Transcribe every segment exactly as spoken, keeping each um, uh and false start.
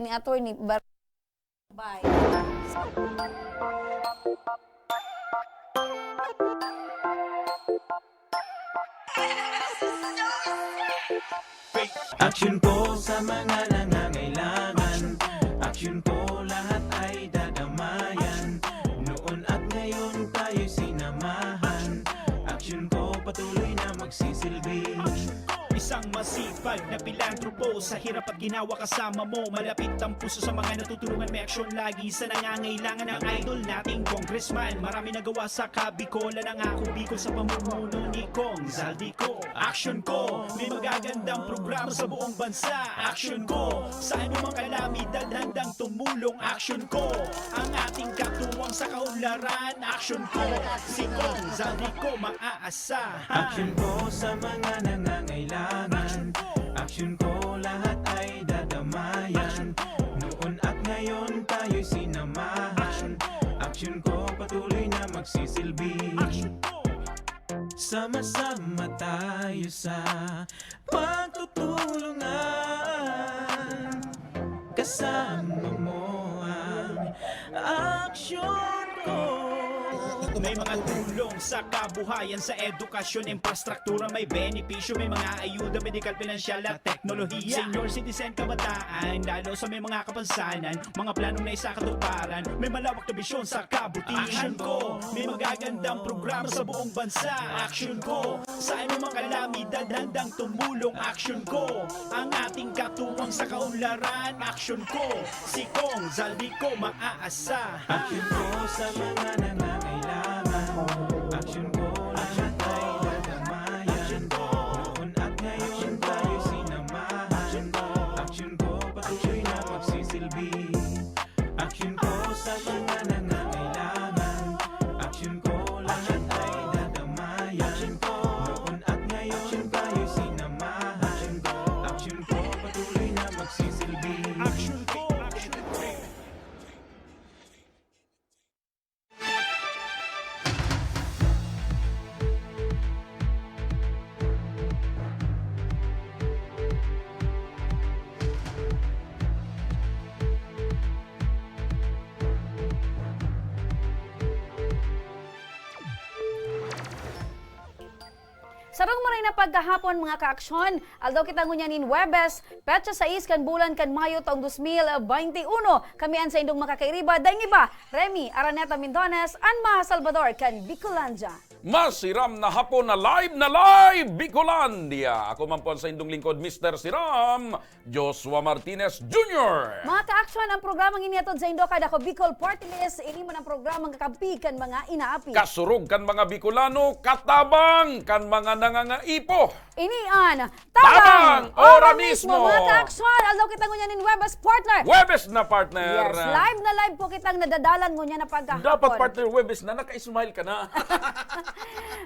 ni Attorney Bar-, Bye. Aksyon ko sa mga nangangailangan. Aksyon ko lahat ay dadamayan. Noon at ngayon tayo'y sinamahan. Aksyon ko patuloy na magsisilbi. Isang masipag na pilantropo. Sa hirap at ginawa kasama mo. Malapit ang puso sa mga natutulungan. May aksyon lagi sa nangangailangan. Ang idol nating congressman. Marami nagawa sa Kabikolan. Ang ako Bicol sa pamumuno ni Cong Zaldy Co. Aksyon ko, may magagandang programa sa buong bansa. Aksyon ko, sa anumang kalamidad handang tumulong. Aksyon ko, ang ating katuwang sa kaunlaran. Aksyon ko, si Cong Zaldy Co maaasahan. Aksyon ko sa mga nangangailangan. Aksyon ko, lahat ay dadamayan. Noon at ngayon tayo'y sinamahan. Aksyon ko, patuloy na magsisilbi. Sama-sama tayo sa pagtutulungan. Kasama mo ang aksyon ko. May mga tulong sa kabuhayan, sa edukasyon, infrastruktura, may benepisyo, may mga ayuda, medikal, pinansyal at teknolohiya. Senior citizen, kabataan, lalo sa may mga kapansanan, mga planong naisakatuparan, may malawak na bisyon sa kabutihan. Aksyon ko, may magagandang programa sa buong bansa. Aksyon ko, sa anumang kalamidad handang tumulong. Aksyon ko, ang ating katuwang sa kaunlaran. Aksyon ko, si Cong Zaldy Co maaasahan. Aksyon ko sa mga nangangailangan. Aksyon ko, lahat ay dadamayan. Noon at ngayon tayo sinamahan. Aksyon ko, patuloy na magsisilbi. Aksyon ko sa mga nangangailangan. Aksyon ko, lahat ay dadamayan. Noon at ngayon tayo sinamahan. Aksyon ko, patuloy na magsisilbi. Aksyon ko, aksyon ko. Sarong maray na pagkahapon, mga kaaksyon. Aldaw kita ngunyan nin Huwebes, petsa sais kan bulan kan Mayo taong dos mil baynte uno. Kami an saindong makakairiba, daing iba, Remy Araneta Mindones, an Maha Salvador kan Bicolandia. Masiram na hapon na live na live, Bicolandia! Ako man po ang saindong lingkod, Mister Siram, Joshua Martinez Junior. Mga kaaksyon, ang programang ini hatod saindo kan Ako Bicol Party List. Ini man ang programang kakampi kan mga inaapi. Kasurog kan mga Bicolano, katabang kan mga nangangaipo. Ini an Tabang! Tabang! Ora mismo! Mga kaaksyon, aldaw kita ngunyan nin Huwebes, partner! Huwebes na, partner! Yes, live na live po kitang nadadalan ngunyan na pagkahapon. Dapat, partner, Huwebes na, naka-smile ka na.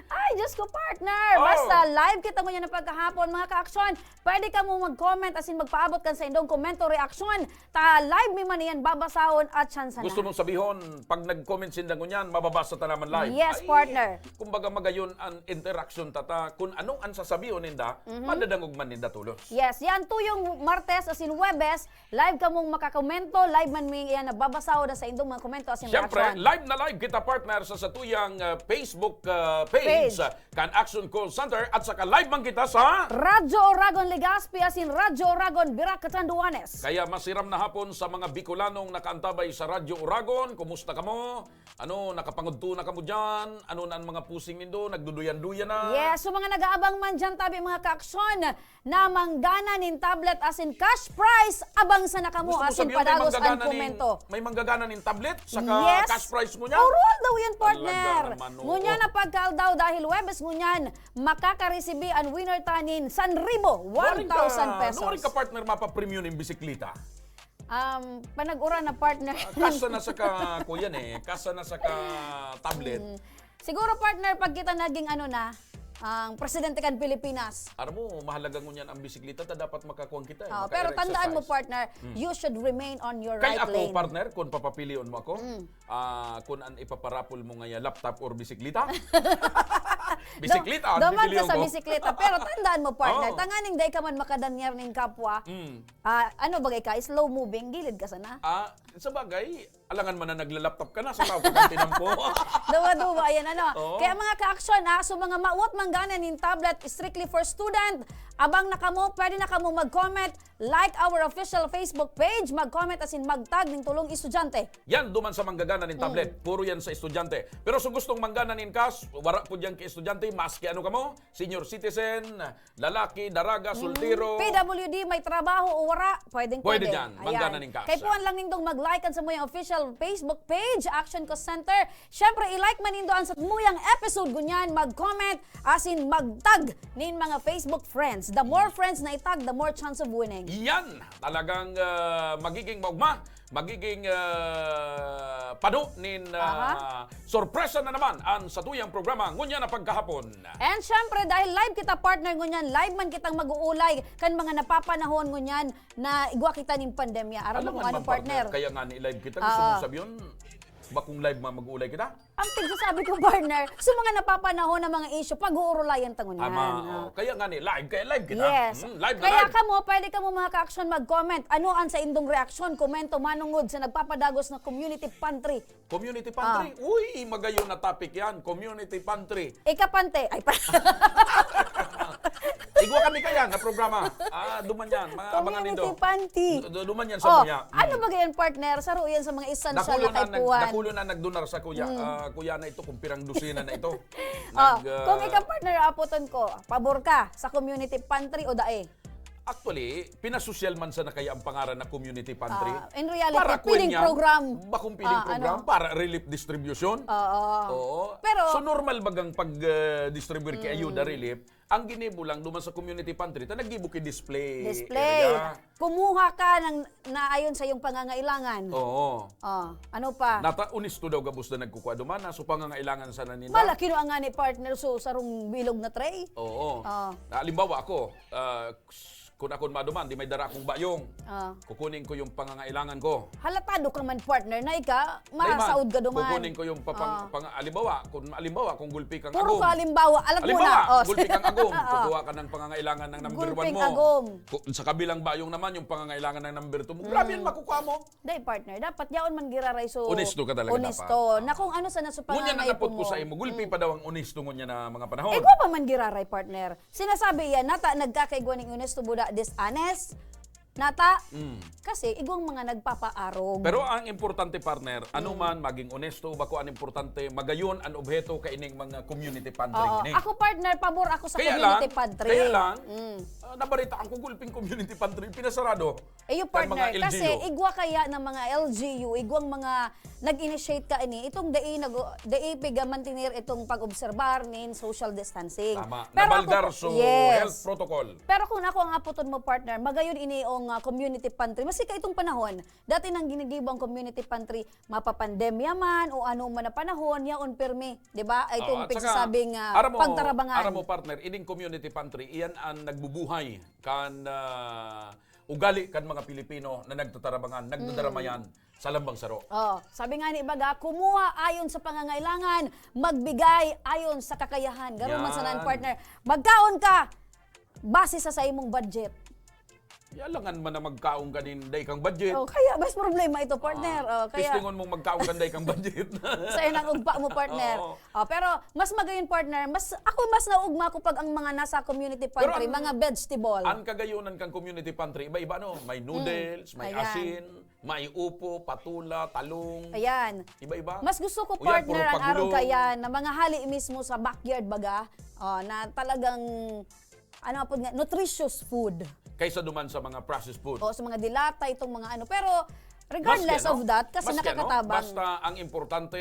Ay, Diyos ko, partner! Oh. Basta live kita ngunyan na pagkahapon, mga kaaksyon. Pwede kamo mag-comment, asin magpaabot kan saindong komento, reaksyon. Ta live mi man iyan babasahon at tsansa na. Gusto mong sabihon, pag nag-comment sinda ngunyan, mababasa ta naman live? Yes, partner. Kumbaga, magayon an interaction tata. Kun ano an sasabihon ninda, mhm, madadangog man ninda tolos. Yes, yan tuyong Martes asin Huwebes, live kamong makakomento, live man mi iyan nababasahon na saindong mga komento asin reaksyon. Siyempre, live na live kita, partner, sa satuyang, ah, Facebook, ah, page. Page. Kan Action Call Center at saka live man kita sa Radyo Oragon Legazpi asin Radyo Oragon Virac, Catanduanes. Kaya masiram na hapon sa mga Bicolanong nakaantabay sa Radyo Oragon. Kumusta kamo? Ano, nakapangudto na kamo diyan? Ano na ang mga pusing nindo? Nagduduyan-duyan na? Yes, so mga nag-aabang man diyan, tabi mga kaaksyon, na manggana nin tablet asin cash prize, abang sana kamo asin padagos an komento. Gusto mo sabihon may manggagana nin, may manggagana nin tablet saka cash prize mo niya? Yes. Puro aldaw yan, partner. Talaga naman, oo. Ngunyan na pagkaaldaw dahil Huwebes ngunyan, makakaresibi an winner ta nin san ribo, one thousand pesos. Nuarin ka, nuarin ka, partner, mapapremyo nin bisikleta? Um, panag-uran na, partner. Ah, kasa na sa ka, kuyan eh. Kasa na sa ka tablet. Mm. Siguro, partner, pag kita naging ano na, ang presidente kan Pilipinas. Aram mo, mahalaga ngunyan ang bisikleta, ta dapat makakuan kita eh, maka-exercise. Oo, pero tandaan mo, partner, mm, you should remain on your right lane. Kaya ako, partner, kung papapilion mo ako, mm, ah, kung an ipaparapol mo ngaya, laptop or bisikleta? Bisikleta, ang Damag ka pipilion sa ko. bisikleta. Pero tandaan mo, partner, Oo. tanganing dai ka man makadanyar ning kapwa. Mm. Ah, ano bagay ka? Slow moving, gilid ka sana. Ah, sa bagay, alangan man na naglalaptop ka na, sa tao ka ng tinampo. Duwa-duwa, ayan ano. Oo. Kaya mga ka-aksyon, ah, so mga mawot manggana nin tablet strictly for student, abang na kamo, pwede na kamo mag-comment, like our official Facebook page, mag-comment asin mag-tag ning tulong estudyante. Yan, duman sa manggagana nin tablet. Puro yan sa estudyante. Pero sa gustong manggana nin cash, wara po dyan kay estudyante, maski ano kamo, senior citizen, lalaki, daraga, soltero. P W D, may trabaho o wara, pwedeng Pwede pwede. dyan, manggana nin cash. Kaya puwan lang nindong mag-like kan samuyang official Facebook page, Action Call Center. Siyempre, i-like man nindo ang samuyang episode ngunyan, mag-comment, asin mag-tag nin mga Facebook friends. The more friends na i-tag, the more chance of winning. Yan, talagang ah, magiging maugma, magiging ah, pano nin ah, sorpresa na naman ang satuyang programa ngunyan na pagkahapon. And syempre, dahil live kita, partner, ngunyan, live man kitang mag-uulay kan mga napapanahon ngunyan na igwa kita ning pandemya. Aram mo Alangan kung ano, man, partner? Kaya nga ni-live kita. Gusto Oo. mong sabihin, bakong live ma mag-uulay kita? Ang pagsasabi ko, partner, sa mga napapanahon na mga issue, pag-uurulayan ta ngunyan. Ama, Ah. oh. Kaya nga ni, live, kaya live kita. Yes. Mm, live na Kaya live. Kamo, pwede kamo mga ka-aksyon mag-comment. Ano ang sa indong reaksyon, komento, manungod sa nagpapadagos na community pantry? Community pantry? Ah. Uy, magayon na topic yan. Community pantry. Ikapante. Ay, pa. Igwa kami kaya na programa. Ah, duman yan. Mga abangan nindo. Community pantry. Du- du- Duman yan sa Oh, muya. ano ba yan, partner? Saro yan sa mga essential Dakulo na na, nag, kaipuhan. Dakulo na nagdonar sa kuya. Ah, kuya na ito, kung pirang dosena na ito. Oh, Nag, ah, kung ikaw, partner, apoton ko, pabor ka sa community pantry o dae? Actually, pinasosyal man sana kaya ang pangaran na community pantry. Ah, in reality, Para feeding kwan yan, program. Bakong feeding Ah, program, ano? Para relief distribution. Oo. Oo. Pero So normal bagang pag-distribute kay ayuda relief, ang ginibo lang duman sa community pantry, ta naggibo ki display, Display. Area. Kumuha ka ng naayon sa iyong pangangailangan. Oo. Oh, ano pa? Nata, unisto daw gabos na nagkukwa duman, na so pangangailangan sana nila. Malaki no ang nga ni partner so sarong bilog na tray. Oo. Ah. Na, halimbawa ako, ah, kung akon maduman, di may dara akong bayong. Ah. Kukunin ko yung pangangailangan ko. Halatado ka man, partner, na ika, Dahil man, masaod ka duman. Kukunin ko yung papang, Ah. pang, halimbawa, kung halimbawa, kung gulpi kang Puro agom. Ka halimbawa, alat mo Halimbawa, na. Oh. Gulpi kang agom. Oo. Kukuha ka ng pangangailangan ng number one Gulping mo. agom. Ku- Sa kabilang bayong naman, yung pangangailangan ng number two mo. Grabe yan, makukuha mo. Day, partner, dapat yaon man giraray so Honesto ka talaga honesto. dapat. Na kung ano sana sa Ngunyan pangangaipo nakapot ko mo. sa imo, gulpi pa daw ang honesto ngunyan na mga panahon. Eh, gwa pa man giraray, partner. Sinasabi yan, nata nagkakaigwa ning honesto buda dishonest. Nata, Mm. kasi igwang mga nagpapaarog. Pero ang importante, partner, ano Mm. man, maging honesto, bako ang importante, magayon ang obheto kaining mga community pantry Oo. ini. Ako, partner, pabor ako sa Kaya community lang, pantry. kaya lang, Mm. ah, nabaritaan ko gulping community pantry, pinasarado. Eh, yung Kan partner, mga kasi L G U. Igwa kaya ng mga L G U, igwang mga nag-initiate ka ini, itong dai, nag, dai piga mantener itong pag-obserbar nin social distancing. Tama. Pero Nabalgar ako, so yes. Health protocol. Pero kung ako ang aputon mo, partner, magayon ini ang, ah, community pantry. Maski ka itong panahon, dati nang ginigibo ang community pantry, mapapandemya man o ano man na panahon, yaon pirmi, di ba? Ay, Oo, itong at saka, pigsasabing, ah, aram mo, pagtarabangan. Aram mo, partner, ining community pantry, iyan ang nagbubuhay kan, ah, ugali kan mga Pilipino na nagtatarabangan, nagdadaramayan sa lambang saro. Oh, sabi nga ni ibaga, kumuha ayon sa pangangailangan, magbigay ayon sa kakayahan. Garo man Yan. Sanan, partner. Magkaon ka base sa, sa imong budget. Yalangan man na magkaon ka nin day kang budget. Oh, kaya mas problema ito, partner. Ah, Oh, kaya testingon mong magkaon kan day kang budget. Sa inang ugpa mo, partner. Oo. Oh, pero mas magayon, partner. Mas, ako mas naugma ko pag ang mga nasa community Pero pantry, ang- mga vegetable. Ang kagayonan kang community pantry, iba-iba, no? May noodles, may Ayan. asin, may upo, patula, talong. Ayan. Iba-iba. Mas gusto ko, O yan, partner, puro ang araw pagulo. kaya na mga hali mismo sa backyard baga, oh, na talagang, ano po nga, nutritious food. Kaysa duman sa mga processed food. O sa mga dilata, itong mga ano. Pero regardless Maski ano, of that, kasi maski ano, nakakatabang. Basta ang importante,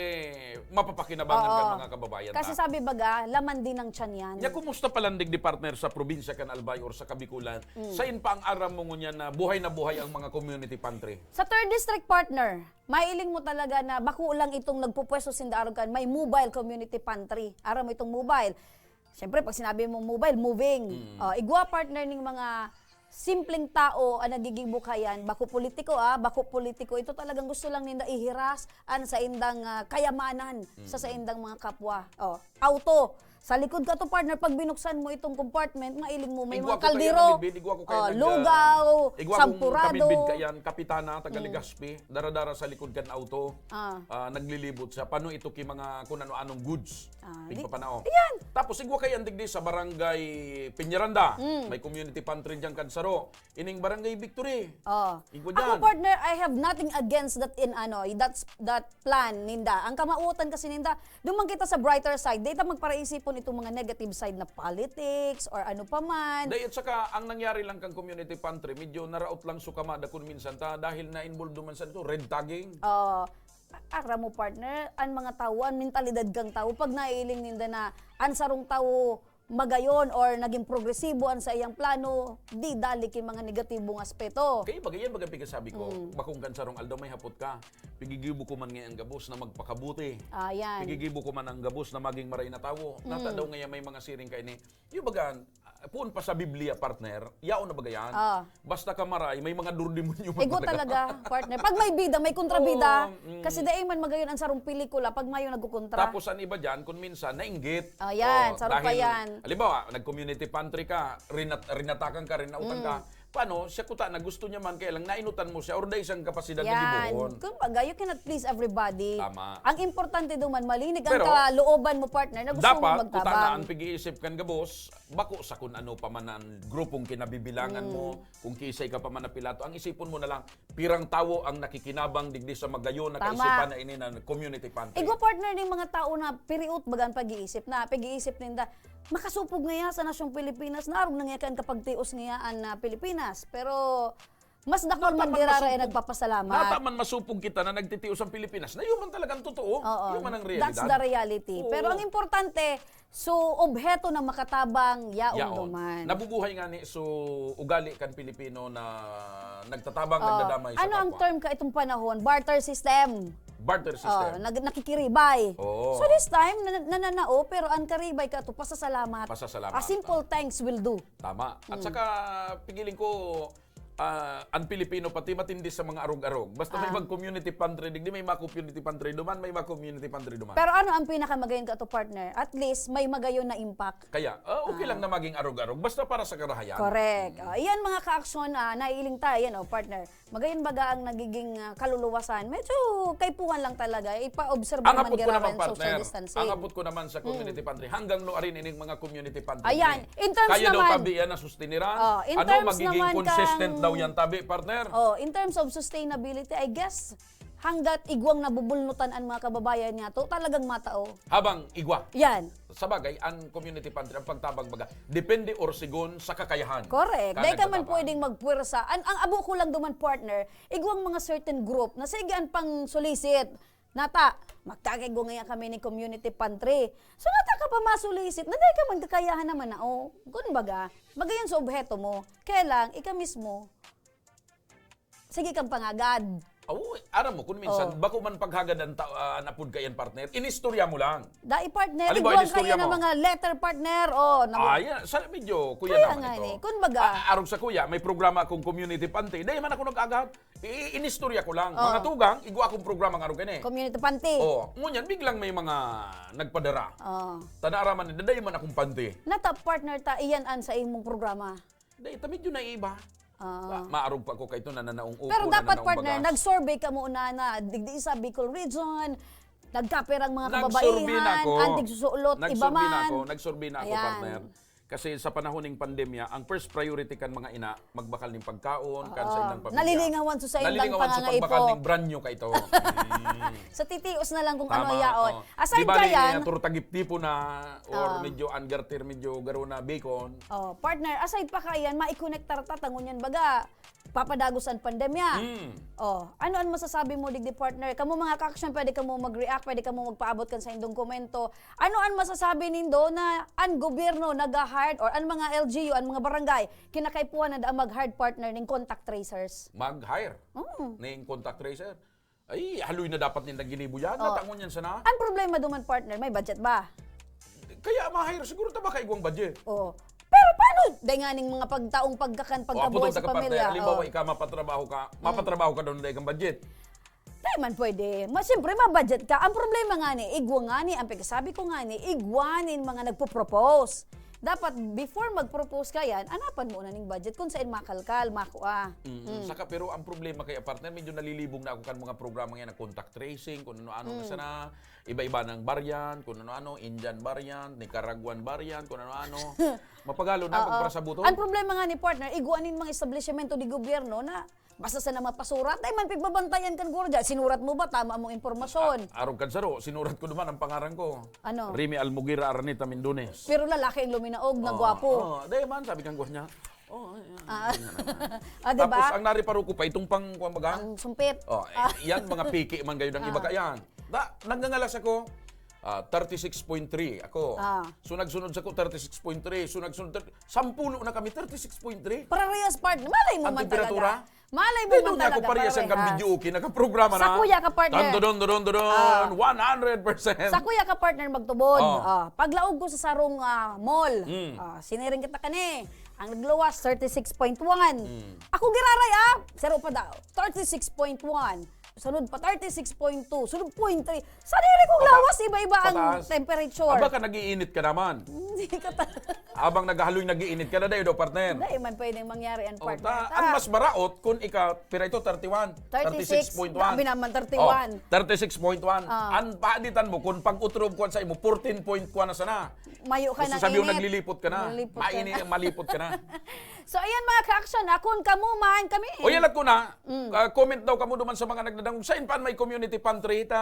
mapapakinabangan Oo. ka mga kababayan Kasi ta. Sabi baga, laman din ng tiyan yan. Nya, kumusta palandig di partner sa probinsya kan Albay or sa Kabikulan? Mm. Sain pa ang aram mo ngunyan na buhay na buhay ang mga community pantry? Sa third district, partner, mailing mo talaga na bako lang itong nagpupwesto sinda arog kan may mobile community pantry. Aram mo itong mobile. Siyempre, pag sinabi mong mobile, moving. Mm. Oh, igwa, partner, ning mga simpleng tao ang nagiging bukhayan, bako politiko, ah, bako politiko. Ito talagang gusto lang ninda ihiras ang saindang, ah, kayamanan sa Mm. saindang mga kapwa. Oh, auto. Sa likod ka to, partner, pag binuksan mo itong compartment, mailing mo, may mga kaldero, ah, lugaw, sampurado. Igwa ko kaya nabidbid kaiyan, kapitana, taga Legazpi, dara-dara sa likod kan auto. Ah. Ah, naglilibot siya. Paano ito ki mga kung ano-anong goods? Ah, di, Tigpapanao. Yan. Tapos igwa kaiyan digdi sa Barangay Peñaranda. Mm. May community pantry diyan kan saro. Ining Barangay Victory. Oh. Igwa Ako, diyan. Partner, I have nothing against that in ano, that's, that plan ninda. Ang kamautan kasi ninda, duman kita sa brighter side, data magparaisipon itong mga negative side na politics or ano pa man. Dahil at saka, ang nangyari lang kang community pantry, medyo naraot lang sukama da kun minsan ta, dahil na-involved duman sa ito, red tagging. Oh. Ara mo, partner, ang mga tawo, ang mentalidad kang tawo, pag naiiling ninda na ang sarong tawo magayon or naging progresibo ang sa iyang plano, di dali ki mga negatibong aspeto. Kaya bagay yan, bagay pagkasabi ko, Mm. bakong kan sarong aldaw may hapot ka, pigigibo ko man ngayon ang gabos na magpakabuti. Ah, yan. Pigigibo ko man ang gabos na maging maray na tawo. Nata Mm. daw ngayon may mga siring kaini. Yung baga, ah, puon pa sa Biblia, partner, yaon na baga yan? Ah. Basta ka maray, may mga durdemonyo man Igo talaga. talaga, partner. Pag may bida, may kontrabida. Oo, mm. Kasi dai man magayon ang sarong pelikula pag mayo nagkukontra. Tapos ang iba dyan, kung minsan, nainggit. Oh, yan, Oh, sarong pa dahil, yan. halimbawa, nag-community pantry ka, rinat-, rinatakan ka, rinautan Mm. ka. Paano? Siya kuta na gusto niya man, kaya lang nainutan mo siya or dahil siyang kapasidad na Yan. gibohon. Kumbaga, you cannot please everybody. Tama. Ang importante duman, malinig ang Pero, kalooban mo, partner, na gusto mo dapat, kuta na magtabang. ang pag-iisip kan gabos, bako sa kung ano pa man ang grupong kinabibilangan Mm. mo, kung kisay ka pa man na pilato, ang isipon mo na lang, pirang tawo ang nakikinabang digdi sa magayon na Tama. kaisipan na ini na community pantry. Igwa, partner, ning mga tao na piriot baga ang pag-iisip, na pag-iisip ninda, makasupog ngaya sa nasyong Pilipinas, na arog na ngaya kan kapagtios ngaya an, ah, Pilipinas. Pero mas dakul Nata man man giraray masupog. nagpapasalamat. Nata man masupog kita na nagtitios ang Pilipinas, na yun man talagang totoo. Oo. Yun man ang That's realidad. the reality. Oo. Pero ang importante, so, obheto na makatabang, yaon Yaon. duman. Nabubuhay nga ni, so, ugali kan Pilipino na nagtatabang, Oh, nagdadamay sa ano ang kapwa. term ka itong panahon? Barter system. Barter Oh, system. nag-, nakikiribay. Oo. So, this time, na-, nananao, pero ang karibay ka to, pasasalamat. Pasasalamat. A simple thanks will do. Tama. At Mm. saka, pigiling ko, ah, ang Pilipino pati matindi sa mga arog-arog. Basta may Ah. mag-community pantry, digdi may mga community pantry duman, may mga community pantry duman. Pero ano ang pinakamagayon ka to, partner? At least, may magayon na impact. Kaya, ah, okay Ah. lang na maging arog-arog. Basta para sa karahayan. Correct. Mm. Ah, iyan, mga ka-aksyon, ah, naiiling tayo, yan, oh, partner. Magayon baga ang nagiging, ah, kaluluwasan. Medyo kaipuhan lang talaga. Ipa-observe Ang naman hapot ko giraray naman, ang social partner. distancing. Ang hapot ko naman sa Mm. community pantry. Hanggang no arin ining mga community pantry Ayan. ni. In terms Kaya daw naman tabi yan na sustiniran. Oh, in Ano terms magiging naman consistent kang daw yan tabi, partner? Oh, in terms of sustainability, I guess, hanggat igwang nabubulnutan ang mga kababayan niya to, talagang matao. Habang igwa. Yan. Sa bagay, ang community pantry, ang pagtabang baga, depende or sigon sa kakayahan. Correct. Kan Dahil ka man nagtatabang. pwedeng magpuwersa. An-, ang abo ko lang duman, partner, igwang mga certain group na sige an pang-solicit. Nata, magkakaigwa ngaya kami ni community pantry. So, nata ka pa masulisit, na dai ka man kakayahan naman na, oh, kun baga, magayon sa obheto mo. Kaya lang, ika mismo, sige kang pangagad. Oo, aram mo, kung minsan, Oh. bako man paghagad ang ta-, ah, an apod kaiyan, partner, inistorya mo lang. Dai, partner, Halimbawa, igwang inistorya kaya na mo. mga letter, partner, oh, na- Ah, yeah. Sa, medyo, kuya Kaya naman nga ito. ni, kun baga. Ah, arog sa kuya, may programa akong community pantry. Dai man ako nag-agad. I-, inistorya ko lang. Oh. Mga tugang, igwa akong programa nga arog ini. Community pantry. Oh, ngunyan, biglang may mga nagpadara. Oh. Tana araman, dai man akong pantry. Nata, partner, ta, iyan an sa imong programa. Dai, ta medyo naiiba. Ah. Ma-, maarog pa ko kay ito na nanaong upo, Pero na dapat, nanaong partner, bagas. nag-survey ka muna na, digdi sa Bicol Region, nagkapirang mga Nag-survey na kababaihan, ako. ang tigsusulot, iba Nag-survey na man. ako. Nag-survey na ako, Ayan. partner. Kasi sa panahon ng pandemya, ang first priority kan mga ina, magbakal ng pagkaon, kan sa Oo. ilang pamilya. Nalilingawan sa, sa ilang Nalilingawan sa pangangaipo. pagbakal ng brand new ka ito. Mm. Sa titios na lang kung ano Tama, yaon. oo. Aside Di ba, kayan, yung turtagip tipo na, or Ah. medyo underter, medyo garo na bacon. Oh, partner, aside pa kayan, maikonektar ta, tangon yan, baga, papadagos ang pandemya. Mm. Oh, ano ang masasabi mo, digdi, partner? Kamo mga ka-aksyon, pwede kamo mag-react, pwede kamo magpaabot kan sa indong komento. Ano ang masasabi nindo na ang gobyerno nag-hire or ang mga L G U, ang mga barangay, kinakaipuhan na daan mag-hire, partner, ning contact tracers? Mag-hire? Mm. Ning contact tracer? Ay, haloy na dapat ninda ginibo yan. Oh. Natangon yan sana. Ang problema duman, partner, may budget ba? Kaya ma-hire siguro ta baka igwang budget. Oh. Pero paano? Dai nga ning mga pagtaong pagkakan, O, pagkabuhay apo sa tong ka, partner. pamilya. Halimbawa, Oh. ikaw mapatrabaho ka, Mm. mapatrabaho ka daw na dai kang budget. Di man pwede. Ma, siyempre, ma-budget ka. Ang problema nga ni, igwa nga ni, ang pagkasabi ko nga ni, igwa nin mga nagpo-propose. Dapat, before mag-propose ka yan, anapan mo na ning budget kung saan makalkal, makua. Mm, Mm. saka, pero ang problema kaya, partner, medyo nalilibong na ako kan mga programa yan na contact tracing, kung ano-ano na Mm. sana, iba-iba ng variant, kung ano-ano, Indian variant, Nicaraguan variant, kung ano-ano. Mapagalo na, Oo. pagparasabuton. Ang problema nga ni partner, igwa nin mga establishmento di gobyerno na basta sana mapasurat, ay man pigbabantayan kan guro dyan. Sinurat mo ba? Tama mong impormasyon. A-, arog kan saro, sinurat ko naman ang pangaran ko. Ano? Remy Almoguera Araneta Mindones. Pero lalaki ang luminaog na Oo, gwapo. oo. Dahil man, sabi kang gwa niya. Oh, ayan. Ah. Ayan, ayan. Ah, di ba? Tapos, ang nariparo ko pa, itong pang, kuwan baga? Ang sumpit. Oh, eh, Ah. yan, mga piki man gayon ang iba Ah. ka yan. Da, nagngangalas ako, ah, thirty-six point three ako. Ah. So, nagsunod sa ko, thirty-six point three. So, nagsunod, thirty, sampulo na kami, thirty-six point three. Parehas, partner. Malay mo Ang man temperatura? talaga. Malay mo Di man doon niya ako talaga, parehas ang parehas. Video, okay, nakaprograma Sa na. kuya ka, partner. Dun, dun, dun, dun, dun, dun. Ah. One hundred percent. Sa kuya ka, partner, magtubod. Oh. Ah, paglaog ko sa sarong, ah, mall. Mm. Ah, siniring kita kani. Ang nagluwas, thirty-six point one. Mm. Ako giraray, ah. Saro pa daw. Thirty-six point one. Sunod pa, thirty-six point two. Sunod, point three. Sa diri kong Pata-, lawas, iba-iba ang pataas. temperature. Aba ka, nag-iinit ka naman. Hindi ka ta- Abang naghahaloy, nag-iinit ka na, dayo daw, partner. Hindi man pwedeng mangyari ang Oh, partner. ta-, Ta- ang mas maraot, kung ika, pira ito, thirty-one, Thirty-six. thirty-six point one. Grabe naman, thirty-one. Oh, thirty-six point one. Ah. Ang paaditan mo, kung pag-utrob kuwan sa imo, fourteen point kuwan na sana. Mayo ka Gusto ng sabi yung init. naglilipot ka na. Malipot ka Maini-, na. malipot ka na. So, ayan, mga ka-action, ah, kung kamo man, kami. O, yan at ko na. Mm. Ah, comment daw kamo duman sa mga nagdadangog. Sa Inpan may community pantry, ta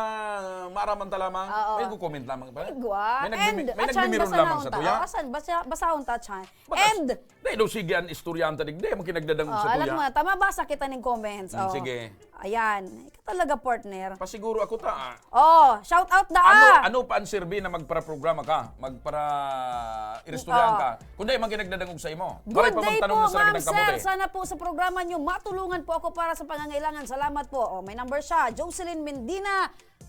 maaraman ta lamang. Oo. May comment lamang pa. Igwa. May nagmimi-, And, may Achan, nagmimiron basa lamang naon sa ta. tuya. Oh, asan? Basa, basahon ta, Achan. Bakas. And, Dahil daw sige ang istoryahan ta digdi, ang kinagdadangog Oh, sa alam tuya. mo na, tama, basa kita ning comments. Mm, Oh. sige. Ayan. Ikaw talaga, partner. Pasiguro ako ta, ah. Oh, shout out na, Ano, ah. ano pa ang sirbi na magpara-programa ka? Magpara-iristoryahan Oh. ka? Kung dahil man kinagdadangog sa imo. Good Maray pa day magtanong po, na sa Ma'am, Rakitang Sir. Kamote. Sana po sa programa nyo, matulungan po ako para sa pangangailangan. Salamat po. Oh, may number siya. Jocelyn Mendina.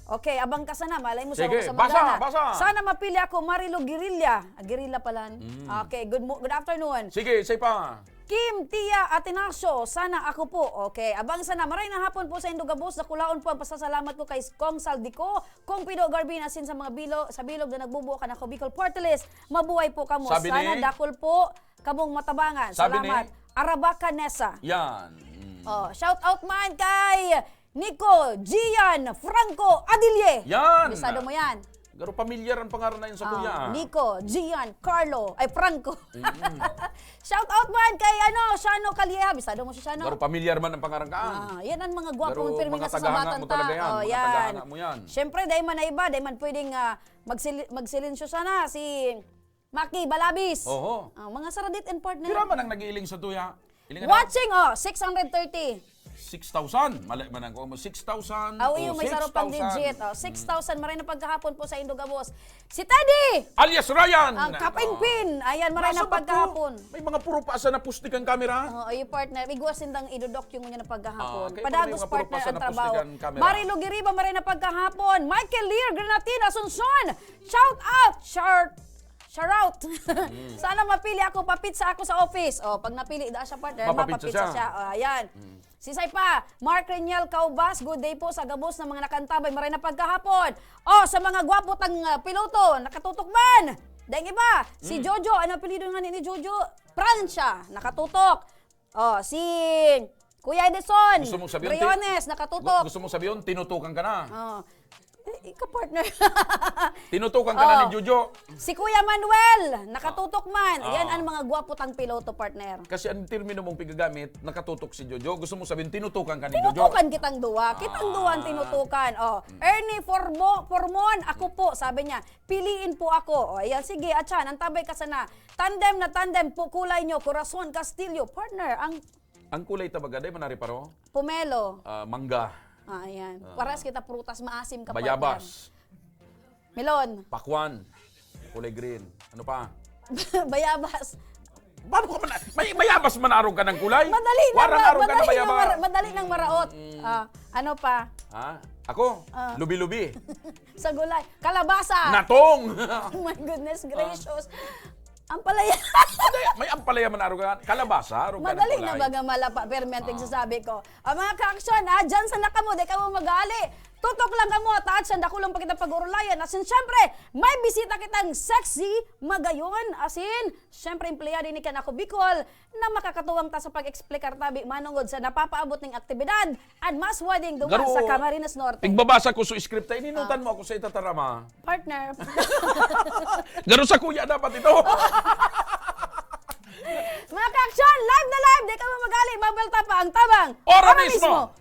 Okay, abang ka sana. Malay mo, Sige, sarong sa basa, magana. basa. Sana mapili ako, Marilo Guerrilla. Ah, Guerrilla pala. Mm. Okay, good mo-, good afternoon. Sige, isa pa. Kim Tia Atenacio, sana ako po. Okay, abang sana. Maray na hapon po sa Indogabos. Dakulaon po ang pasasalamat ko kay Kong Saldico, Kong Pido Garbin, asin sa mga bilo-, sa bilog na nagbubuo kan Ako Bicol Party List. Mabuhay po kamo. Sabi Sana ni? dakul po kamong matabangan. Sabi ni? Salamat. Arabaka Nessa. Yan. Mm. Oh, shout out man kay Nico Gian Franco Adilye. Yan. Bisado mo yan. Pero pamilyar ang pangaran na yun sa Ah, kuya. Nico Gian Carlo, ay, Franco. Mm. Shout out man kay, ano, Shano Calleja. Bisado mo si Shano? Pero pamilyar man ang pangaran ka. Ah, yan ang mga gwapong Pero pirmi mga na sa tagahanga sabatan mo ta. talaga yan. Oh, Mga yan. tagahanga mo yan. Siyempre, dahil man na iba, dahil man pwedeng, ah, magsili-, magsilensyo sana si Maki Balabis. Oho. Ah, mga saradit and partner. Pira man ang nag-iiling sa tuya? Ilingan na. Watching, oh, six hundred thirty. Six thousand. Mali man ang kuha mo. Six thousand. Aw, Oh, iyo, may sarong pang six thousand. digit. Oh, six thousand. Maray na pagkahapon po sa Indogabos. Si Teddy! Alias Ryan! Ang kapinpin. Oh. Ayan, maray na Nasa ba to? pagkahapon. May mga puro pa sa napustik ang kamera. Oh, iyo, partner. Igwas sindang idodok yung niya na pagkahapon. Ah, kaya Padagos, may mga puro partner, pa sa ang trabaho. napustik ang kamera. Marilou Giriba, maray na pagkahapon. Michael Lear Granatina Asuncion. Shout out! Shout Shout out! Mm. Sana mapili ako, papizza ako sa office. Oh, pag napili, daa siya, partner, Mapapizza mapapizza siya. siya. Oh, ayan. Mm. Sisay pa, Mark Reniel Caubas, good day po sa gabos ng mga nakantabay. Maray na pagkahapon. Oh, sa mga gwapo tang, ah, piloto, nakatutok man. Daing iba, si Mm. Jojo, ano apelyido nga ni, ni Jojo? Prancia, nakatutok. Oh, si Kuya Edison Gusto mong sabihin, ti-, Briones, nakatutok. gu-, gusto mong sabihin, tinutukan ka na? Oh. Eh, ika, partner. Tinutukan ka na ni Oh. Jojo. Si Kuya Manuel, nakatutok man. Ah. Yan ang mga gwapo tang piloto, partner. Kasi ang termino mong pigagamit, nakatutok si Jojo. Gusto mong sabihin, tinutukan ka ni Jojo? Tinutukan kitang duwa. Kitang duwa ang Ah. tinutukan. Oh. Mm. Ernie Formo-, Formon, ako po, sabi niya, piliin po ako. Oh, ayan, sige, Achan, antabay ka sana. Tandem na tandem po, kulay nyo, Corazon Castillo. Partner, ang Ang kulay ta baga, dai man ari paro? Pomelo. Ah, mangga. Ah, ayan. Ah. Parehas kita prutas, maasim ka, Bayabas. partner. Melon. Pakwan. Kulay green. Ano pa? Bayabas. Paano ka man, may bayabas man arog ka ng kulay? Madali na Warang ma-, arog ka ng madali na bayabas. mara-, madali nang maraot. Mm. Ah, ano pa? Ha? Ako? Ah. Lubi-lubi. Sa gulay. Kalabasa. Natong! Oh my goodness Ah. gracious. Ampalaya. Hindi, May ampalaya man, arugan. Kalabasa, arugan. Madali na baga malapa, permi ang tigsasabi ko. Ah, mga ka-aksyon, ah, dyan sa nakamo, di kamo mag-aali. Tutok lang kamo, at, at siya, dakulang pa kita pag-urulayan. As in, syempre, may bisita kitang sexy, magayon. As in, syempre, empleyado ni kan Ako Bicol, na makakatuwang ta sa pag-explicar tabi manongod sa napapaabot ning aktibidad, an mas wading duman sa Camarines Norte. Igbabasa ko sa script, ay, ninutan mo ako sa itatarama. Partner. Garo sa kuya dapat ito. Mga ka-aksyon, live na live, di kamo mag-aali, babalik ta pa ang Tabang. Ora mismo!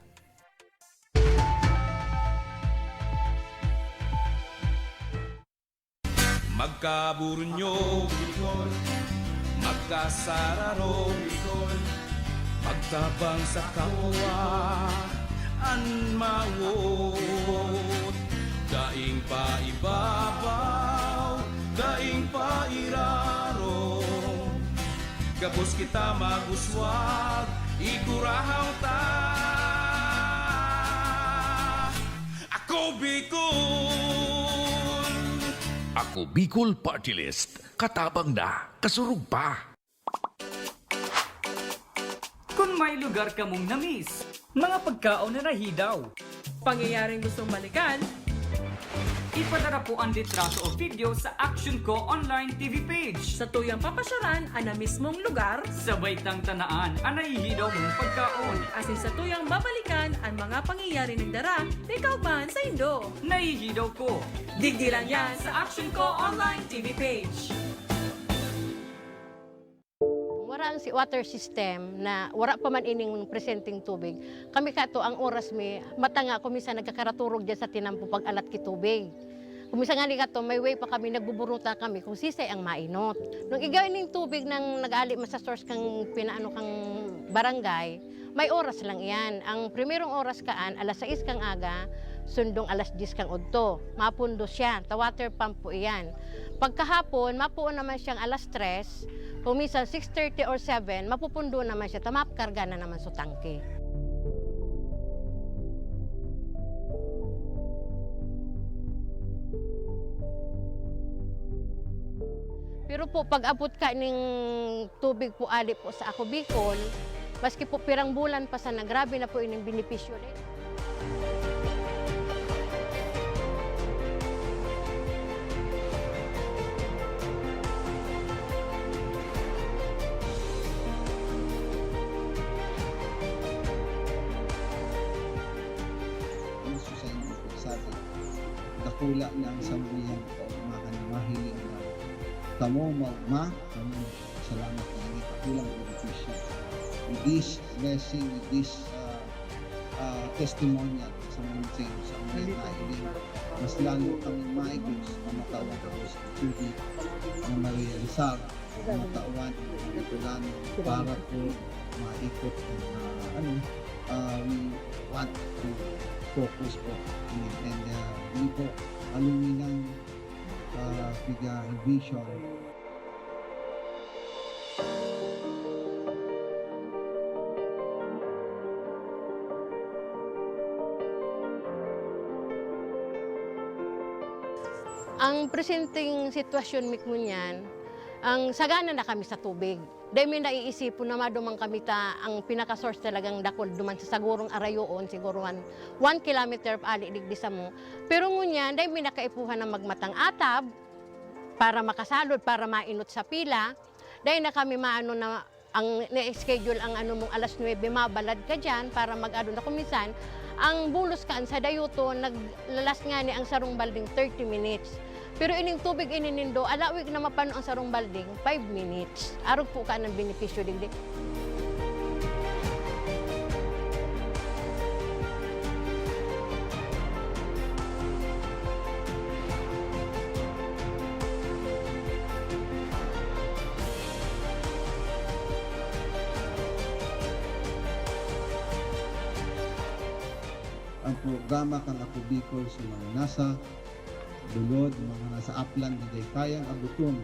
Magkaburunyo, Bicol. Magkasararo, Bicol. Magtabang sa kapwa, an mawot. Daing paibabaw, daing pairarom. Gabos kita mag-uswag, igurahaw ta. Ako Bicol! Ako Bicol Party List. Katabang na, kasurog pa. Kun may lugar kamong na-miss, mga pagkaon na nahidaw, pangyayaring gustong balikan, ipadara po ang litrato o video sa Action Ko Online T V page. Sa tuyang papasyaran an na-miss mong lugar, sabay tang tanaan an nahihidaw mong pagkaon. Asin sa tuyang babalikan an mga pangyayari nagdara ni kaugmahan saindo. Nahihidaw ko. Digdi lang yan sa Action Ko Online T V page. Wara ang si-, water system na wara pa man ining presenteng tubig. Kami kato, ang oras mi, matanga ko, minsan nagkakaraturog diyan sa tinampo pag-alat ki tubig. Kung minsan nga ni kato, may way pa kami, nagbuburuta kami kung sisay ang mainot. Nung igwa ning tubig nang nag-ali man sa source kang pinaano kang barangay, may oras lang iyan. Ang primerong oras kaan, alas sais kang aga, sundong alas dyes kang udto. Mapundo siya, ta water pump po iyan. Pagkahapon, mapuon naman siyang alas tres, kung minsan six thirty or seven, mapupundo naman siya, ta makarga na naman sa tangke. Pero po, pag-abot ka ning tubig po ali po sa Ako Bicol, maski po pirang bulan pa sana, grabe na po ining benepisyo na yun. Gusto sa inyo po, sa atin, dakula na ang samuyang kaugmahan na mahiling na kamo maugma, kamo salamat na ini kakulang benepisyo. With this blessing, with this, ah, ah, testimonial sa mga sa inyo, sa mga nailing, mas lalo kami maikot sa mga tawang sa tubig na marealisar. Mga tauan, mga Bicolano, para po maikot ang, ah, ano, ah, we want to focus po. And, ah, yun po, aluminang, ah, piga vision. Ang presenteng sitwasyon mi ngunyan, ang sagana na kami sa tubig. Dai mi naiisipon na maduman kami ta ang pinaka-source talagang dakul duman sa sagurong arayoon, siguro one, one kilometer ali digdi samo. Pero ngunyan, dai mi na kaipuhan na magmatang atab para makasalod, para mainot sa pila. Dai na kami maano na ang na-schedule ang ano mong alas nuebe, mabalad ka diyan para mag-ano na. Kung minsan, ang bulos kaan sa dayuton, naglalas ngani ang sarong balding thirty minutes. Pero ining tubig ini nindo, alawig na mapano ang sarong balding, five minutes. Arog po kaan ang benepisyo digdi. Ang programa kan Ako Bicol sa mga nasa bulod, mga nasa aplan na dai kayang abuton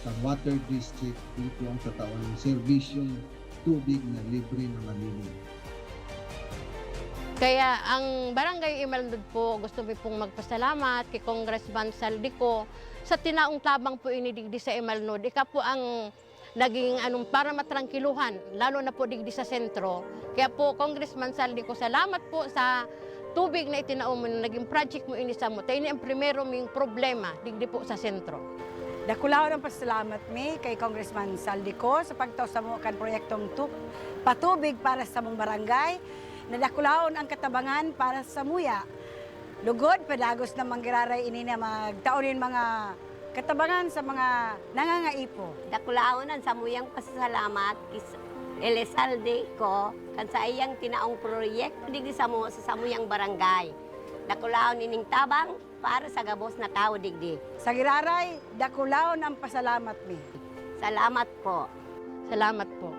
kan water district, dito ang tatawan ng serbisyong tubig na libre na malinis. Kaya ang Barangay Imalnod po, gusto mi pong magpasalamat kay Congressman Zaldy Co sa tinaong tabang po ini digdi sa Imalnod. Ika po ang Naging anong para matrangkiluhan, lalo na po digdi sa sentro. Kaya po, Congressman Zaldy Co, salamat po sa tubig na itinao mo na naging project mo ini samo. Ta ini ang primero ming problema digdi po sa sentro. Dakulahon ang pasalamat mi kay Congressman Zaldy Co sa pagtao samo kan proyektong tu-, patubig para sa samong barangay. Nadakulahon ang katabangan para samuya. Lugod, padagos na manggiraray ini na magtao nin mga katabangan sa mga nangangaipo. Dakulahon an samuyang pasasalamat ki Elizalde Co kan saiyang tinaong proyekto digdi samo sa samuyang barangay. Dakulahon ining tabang para sa gabos na tawo digdi. Sa giraray, dakulahon ang pasalamat mi. Salamat po. Salamat po.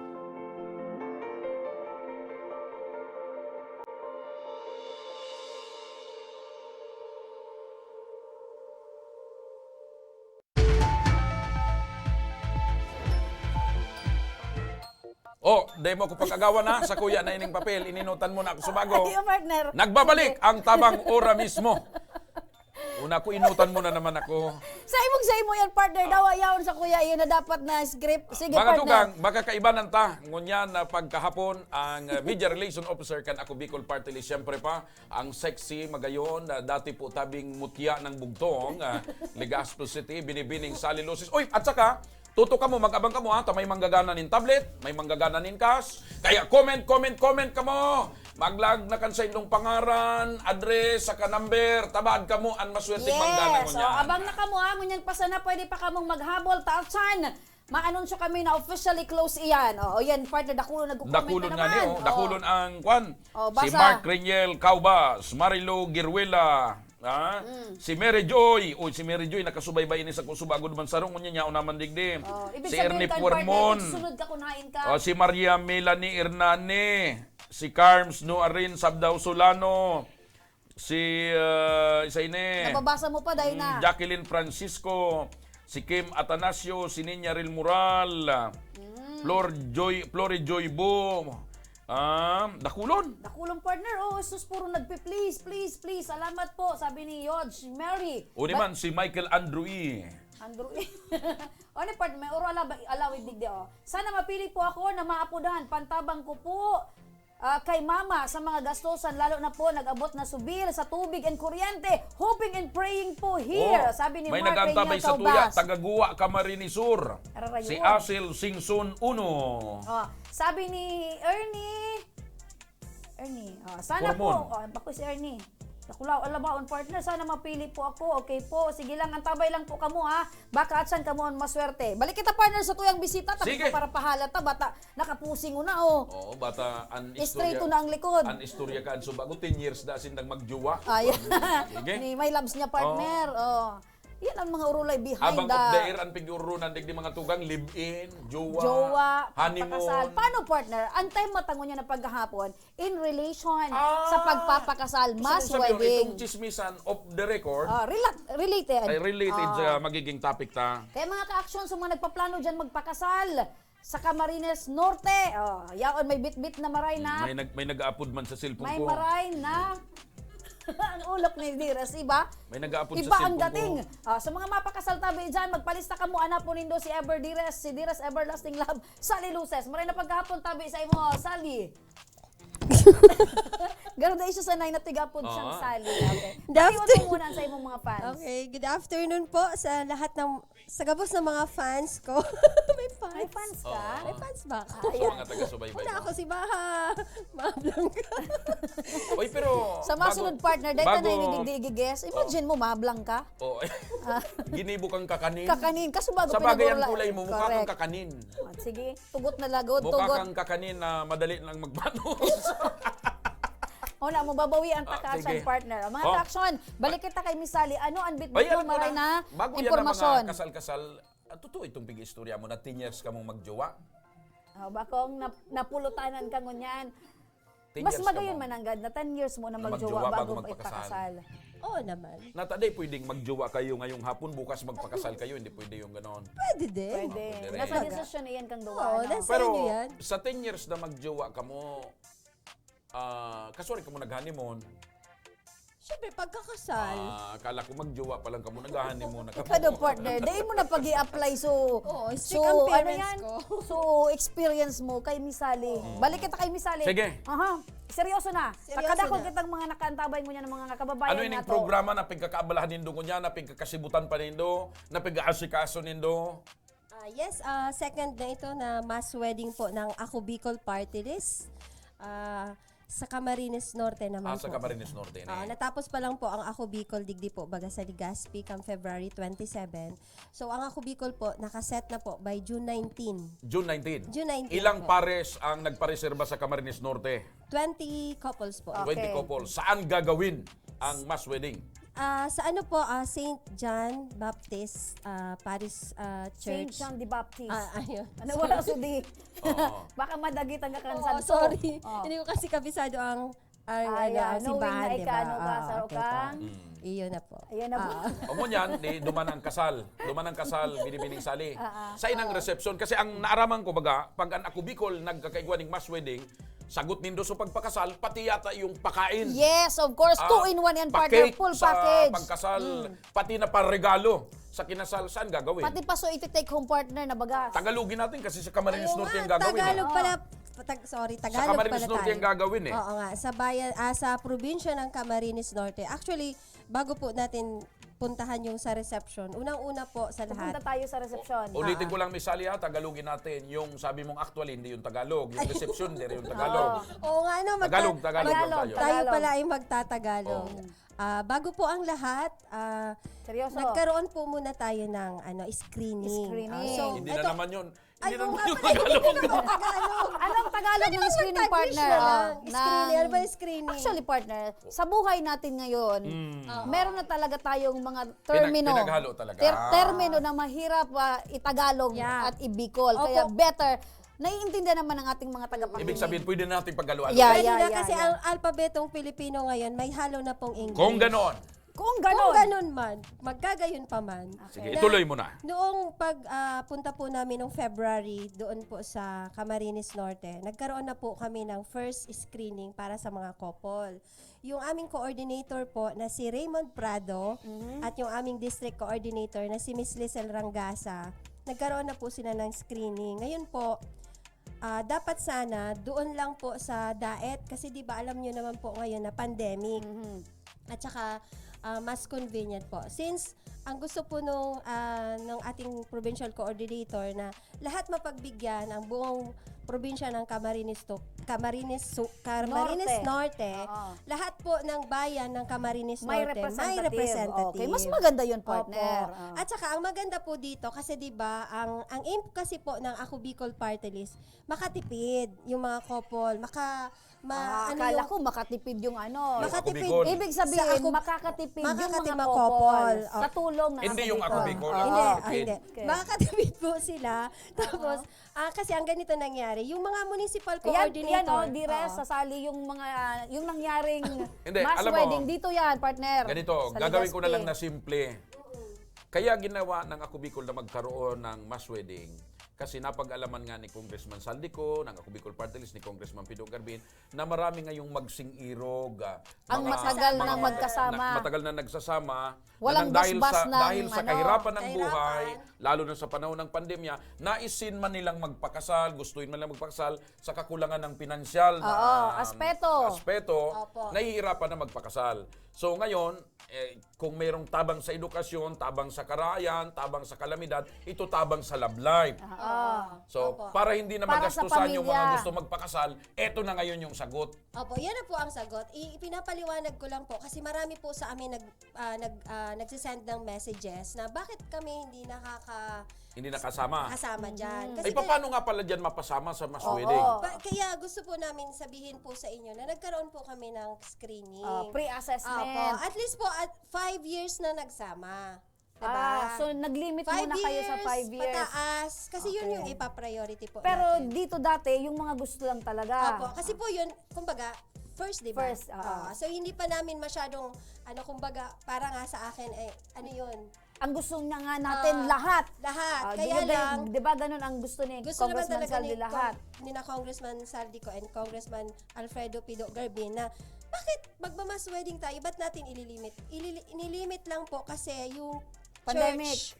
Oh, dai mo ako pag-agawan, ha? Sa kuya na ining papel, ininutan mo na ako subago. Iyo, partner. Nagbabalik ang tabang ora mismo. Una ko, inutan mo na naman ako. Sa imong, sa imo yan, partner. Dawa yaon sa kuya, iyon na dapat na script. Sige, Mga partner. Tugang, makakaibanan ta. Ngunyan na pagkahapon, ang uh, media relation officer kan Ako Bicol Party List, siyempre pa, ang sexy, magayon, uh, dati po tabing mutya ng bugtong, uh, Legazpi City, binibining Sally Luces. Uy, at saka, tuto kamo, mag-abang kamo, ha? Ta may manggagana nin tablet, may manggagana nin cash. Kaya comment, comment, comment kamo! Maglag na kan saindong pangaran, address, saka number. Tabad kamo an maswerteng Yes. manggana ngunyan. O, abang na kamo, ha. Ngunyan pa sana, pwede pa kamong maghabol. Taosan, maanunsyo kami na officially close iyan. O, yan, partner, dakulon nagko-comment Dakulon na nga ni, naman. oh. O. Dakulon ang kwan. O, Si basa. Mark Reniel Caubas, Marilo Giruela, ha? Mm. Si Mary Joy. Uy, si Mary Joy, nakasubaybay ini sa Kusubago duman sarong. Ngunyan niya, naman digdi. O, ibig Si sabihin Ernie kan, partner, Puermon. Sunod ka, kunain ka. O, si Maria Melanie Hernane. Si Carms Noarin Sabdao Solano, si, ah, isa ini, Nababasa mo pa, dai Mm, na. Jacqueline Francisco, si Kim Atanasio, si Ninya Ril Moral, Mm. Flor Joy, Flore Joy Bo, ah, dakulon. Dakulon, partner. Oh, sus, puro nagpi-please, please, please. Salamat po, sabi ni Yodge Mary. O di Ba- man, si Michael Andrew E. Andrew E. O, ni partner, may oro alaw-, alawid digdi, oh. Sana mapili po ako na maapodahan. Pantabang ko po ah, kay Mama sa mga gastosan, lalo na po nag-abot na subil sa tubig and kuryente. Hoping and praying po here, Oh, sabi ni may Mark nag-antabay Reynold sa tuya, Taubas. Taga Guwa, Camarines Sur. Ararayon. Si Asil Singson Uno. Oh, sabi ni Ernie, Ernie, oh, sana Hormon. po, oh, bako si Ernie. Nakulaw, alabaon, partner, sana mapili po ako. Okay po, sige lang, antabay lang po kamo, ha. Baka atsan kamo ang maswerte. Balik kita, partner, sa tuyang bisita. Tabi Sige. ko para pahala ta, bata, nakapusing ko na, oh. Oo, bata, an Straight istorya, na ang likod. An istorya ka, an suba ko, ten years na sindang magjowa. Ay. Sige. Ni may labs niya, partner. Oh. Yan ang mga urulay behind Abang the of the air, ang pig-urunan, digdi mga tugang, live-in, jowa, Jowa, honeymoon. Pakasal. Paano, partner? Ang time matangon niya na paghahapon, in relation Ah! sa pagpapakasal, Gusto mass kong sabihin, wedding. Itong chismisan off the record Ah, rela-, related. ay related Ah. sa magiging topic ta. Kaya mga ka-aksyon, sa mga nagpaplano dyan magpakasal sa Camarines Norte, oh, yaon may bitbit na maray na. May nag-, may nag-aapod man sa cellphone May ko. maray na. Ang ulok ni Dires, iba? May nag-aapod Iba sa ang cellphone dating. ko. Ah, sa mga mapakasal tabi dyan, magpalista ka mo, anapon nindo si Ever Dires, si Dires Everlasting Love, Sally Luces. Maray na pagkahapon tabi sa imo, Sally. Garo na isyu sa nine na tigapod siyang Oo. Sally. Okay. Good Pati after- mo muna sa imong mga fans. Okay, good afternoon po sa lahat ng, sa gabos ng mga fans ko. May fans. May fans ka? Oo. May fans ba ako? Sa Ayan. mga taga-subaybay Wala mo. ako, si Baha. Mablang ka. Oy, pero Sa mga bago, sunod partner, dahil ka na bago, hindi guest. Imagine Oh. mo, mablang ka. Oh, Ah. ginibo kang kakanin. Kakanin. Kaso bago Sa bagay, ang pinagurula- kulay mo, mukha kang Correct. kakanin. Ah, sige, tugot na lagod, Mukha tugot. kang kakanin na madali lang magpanos. Wala mo, babawian ta Ah, ka, sige. Action partner. Mga Oh. ka-action, balik kita kay Miss Sally. Ano ang bitbit Ay, mo, alam ko maray na. na Bago yan ang mga impormasyon? kasal-kasal. Ah, totoo itong pig-istorya mo na ten years ka mong magjowa? Oh, bakong nap-, napulutanan ka ngunyan. Ten Mas years ka magayon mo. mananggad na ten years mo na Na magjowa magjowa bago bago magpakasal. magpakasal. Oo naman. Nata, di pwedeng magjowa kayo ngayong hapon, bukas magpakasal kayo, hindi pwede yung ganon. Pwede din. Pwede. Pwede rin. Nasa desisyon na yan kang duwa, Oo, no? nasa Pero inyo yan. sa ten years na magjowa kamo, ah, kasuwari kamo nag-honeymoon, Siyempre, pagkakasal. Ah, kala ko magjowa pa lang kamo, naghahanimuna kamo. Ikaw daw, partner. Dahil mo na pag apply so, Oo, strict so, ang ano parents yan? ko. So, experience mo kay Miss Sally. Balik kita kay Miss Sally. Sige. Aha. Seryoso na. Seryoso Pagkadakol na. Kitang mga nakaantabay mo niya ng mga kababayan Ano ining nato. Programa na pagkakaabalahan nindo ngunyan, na pagkakasibutan pa nindo, na pag-aasikaso nindo? Ah, yes, ah, second na ito na mass wedding po ng Ako Bicol Party List. Ah, sa Camarines Norte naman Ah, sa po. Camarines Norte na Ah, eh. natapos pa lang po ang Ako Bicol digdi po baga sa Legazpi kang February twenty-seven. So ang Ako Bicol po nakaset na po by June nineteen. June nineteen. June nineteen Ilang po. pares ang nagpareserba sa Camarines Norte? Twenty couples po. Okay. Twenty couples. Saan gagawin ang mass wedding? Ah, sa ano po, ah, Saint John Baptist ah, Parish ah, Saint Church. John the Baptist. Ah, ayun. Ano wala sa di? Oo. Baka madagit ang Oo, kakansan sorry. Hindi ko kasi kabisado ang ang Ay, ano, ah, ang knowing simbahan, na di ika, ba? ano ka, Ah, saro okay ka? po. Mm. Iyon na po. Ayan na po. Ah. O ngunyan, di duman ang kasal. Duman ang kasal, binibining sali. Sa inang resepsyon, kasi ang naaramang ko baga, pag ang Ako Bicol nagkakaigwa ning mass wedding, sagot nindo sa pagpakasal, pati yata yung pakain. Yes, of course. Ah, Two in one and partner. pa-cake Full sa package. pagkasal, pati na paregalo sa kinasal, saan gagawin? Pati pa so iti-take home partner na bagas. Tagalogin natin kasi sa Camarines Ayun Norte nga, ang gagawin. Tagalog eh. pala. Tag, sorry, Sa Tagalog Camarines pala Norte tayo. ang gagawin eh. Oo nga, sa bayan, ah, sa probinsya ng Camarines Norte. Actually, bago po natin puntahan yung sa reception, unang-una po sa lahat. Pupunta tayo sa resepsyon. Ulitin ko lang, Miss Sally, ha, Tagalogin natin. Yung sabi mong actually, hindi yung Tagalog. Yung reception, hindi rin yung Tagalog. Oo nga, no, magta- Tagalog, Tagalog lang Tagalog. tayo. Tayo pala ay magtatagalog. Oo. Ah, bago po ang lahat, ah, Seryoso. nagkaroon po muna tayo ng ano, screening. Screening. Ah, so, Hindi ito- na naman yun. Ay, Hindi na oo naman nga yung pala, hindi Tagalog. naman Tagalog. Anong Tagalog Pwede ng ba screening mag-Taglish partner? na lang? Ah, Screening. Ano ba ng- yung screening? Actually, partner, sa buhay natin ngayon, Mm. Oo. meron na talaga tayong mga Pinag- termino. pinaghalo talaga. Ter- termino na mahirap ah, i-Tagalog Yeah. at i-Bicol. Kaya Opo. Better, naiintindihan naman ng ating mga tagapakinig. Ibig sabihin, pwede natin paghaluan. Yeah, Pwede yeah, na yeah, kasi yeah. ang alpabetong Pilipino ngayon may halo na pong English. Kung ganon, Kung Kung ganon. ganon man, magkagayon pa man. sige, Na ituloy mo na. Noong pag ah, punta po namin noong February doon po sa Camarines Norte, nagkaroon na po kami ng first screening para sa mga couple. Yung aming coordinator po na si Raymond Prado Mhm. at yung aming district coordinator na si Miss Lizelle Rangasa, nagkaroon na po sila ng screening. Ngayon po, ah, dapat sana doon lang po sa DAET kasi 'di ba alam niyo naman po ngayon na pandemic. Mhm. At saka ah, mas convenient po. Since ang gusto po nung ah, ng ating provincial coordinator na lahat mapagbigyan ang buong probinsya ng Camarines to, Camarines Su-, Camarines Norte, Oo. lahat po ng bayan ng Camarines May Norte may representative. representative. Okay, mas maganda yun, partner. Opo. Ah. At saka ang maganda po dito kasi 'di ba ang ang aim kasi po ng Ako Bicol Party List makatipid yung mga couple, maka ma, Ah, ano akala yung ko makatipid yung ano. Maka- makatipid Ako Bicol. Ibig sabihin, sa Ako- makakatipid, yung makakatipid mga mga couple couple. sa tulong ng Hindi Ako yung Ako Bicol. Bicol. Ah, Oo. hindi, ah, Okay. hindi. Okay. Makakatipid po sila. Tapos, ah, kasi ang ganito nangyari, yung mga municipal Yan, yan coordinator. oh, Dires, Oo. Sasali, yung mga, yung nangyaring Hindi, mass alam mo, wedding, dito yan, partner. Ganito, Sa gagawin ko na Legazpi. Lang na simple. Kaya ginawa ng Ako Bicol na magkaroon ng mass wedding kasi napag-alaman nga ni Congressman Saldico, ng Ako Bicol Party List, ni Congressman Pido Garbin, na marami ngayong magsing-irog. Ah, Ang mga- matagal nang mga- magkasama. na- matagal na nagsasama. Walang na nang dahil basbas sa, ng dahil sa ano, kahirapan ng kahirapan. Buhay, lalo na sa panahon ng pandemya, naisin man nilang magpakasal, gustuhin man nilang magpakasal, sa kakulangan ng pinansyal na Oo, aspeto. aspeto, Opo. nahihirapan na magpakasal. So ngayon, eh, kung mayroong tabang sa edukasyon, tabang sa karahayan, tabang sa kalamidad, ito tabang sa love life. Ah. So, Opo. para hindi na Para sa magastusan yung mga pamilya. Gusto magpakasal, eto na ngayon yung sagot. Opo, yan na po ang sagot. I- ipinapaliwanag ko lang po kasi marami po sa amin nag, ah, nag, ah, nagsisend ng messages na bakit kami hindi nakaka Hindi nakasama. kasama dyan. Ay, po- paano nga pala dyan mapasama sa mass Oo. wedding? Pa- kaya gusto po namin sabihin po sa inyo na nagkaroon po kami ng screening. Ah, pre-assessment. Opo. At least po, at five years na nagsama. Diba? Ah, so nag-limit Five muna kayo sa years, five years. Pataas. Kasi yun Okay. yung ipa-priority po Pero natin. Dito dati, yung mga gusto lang talaga. Opo. Kasi po yun, kumbaga, first, di ba? First, oo. Oo. So, hindi pa namin masyadong, ano, kumbaga, para nga sa akin, eh, ano yun? ang gusto niya nga natin Ah, lahat. lahat. Ah, Kaya di ba, lang, di ba ganun ang gusto ni gusto naman Congressman talaga Saldi ni lahat? Cong-, ni na Congressman Saldi Co and Congressman Alfredo Pido Garbin na, "Bakit magma-mass wedding tayo? Ba't natin ililimit?" Ilili-, inilimit lang po kasi yung Pandemic. church,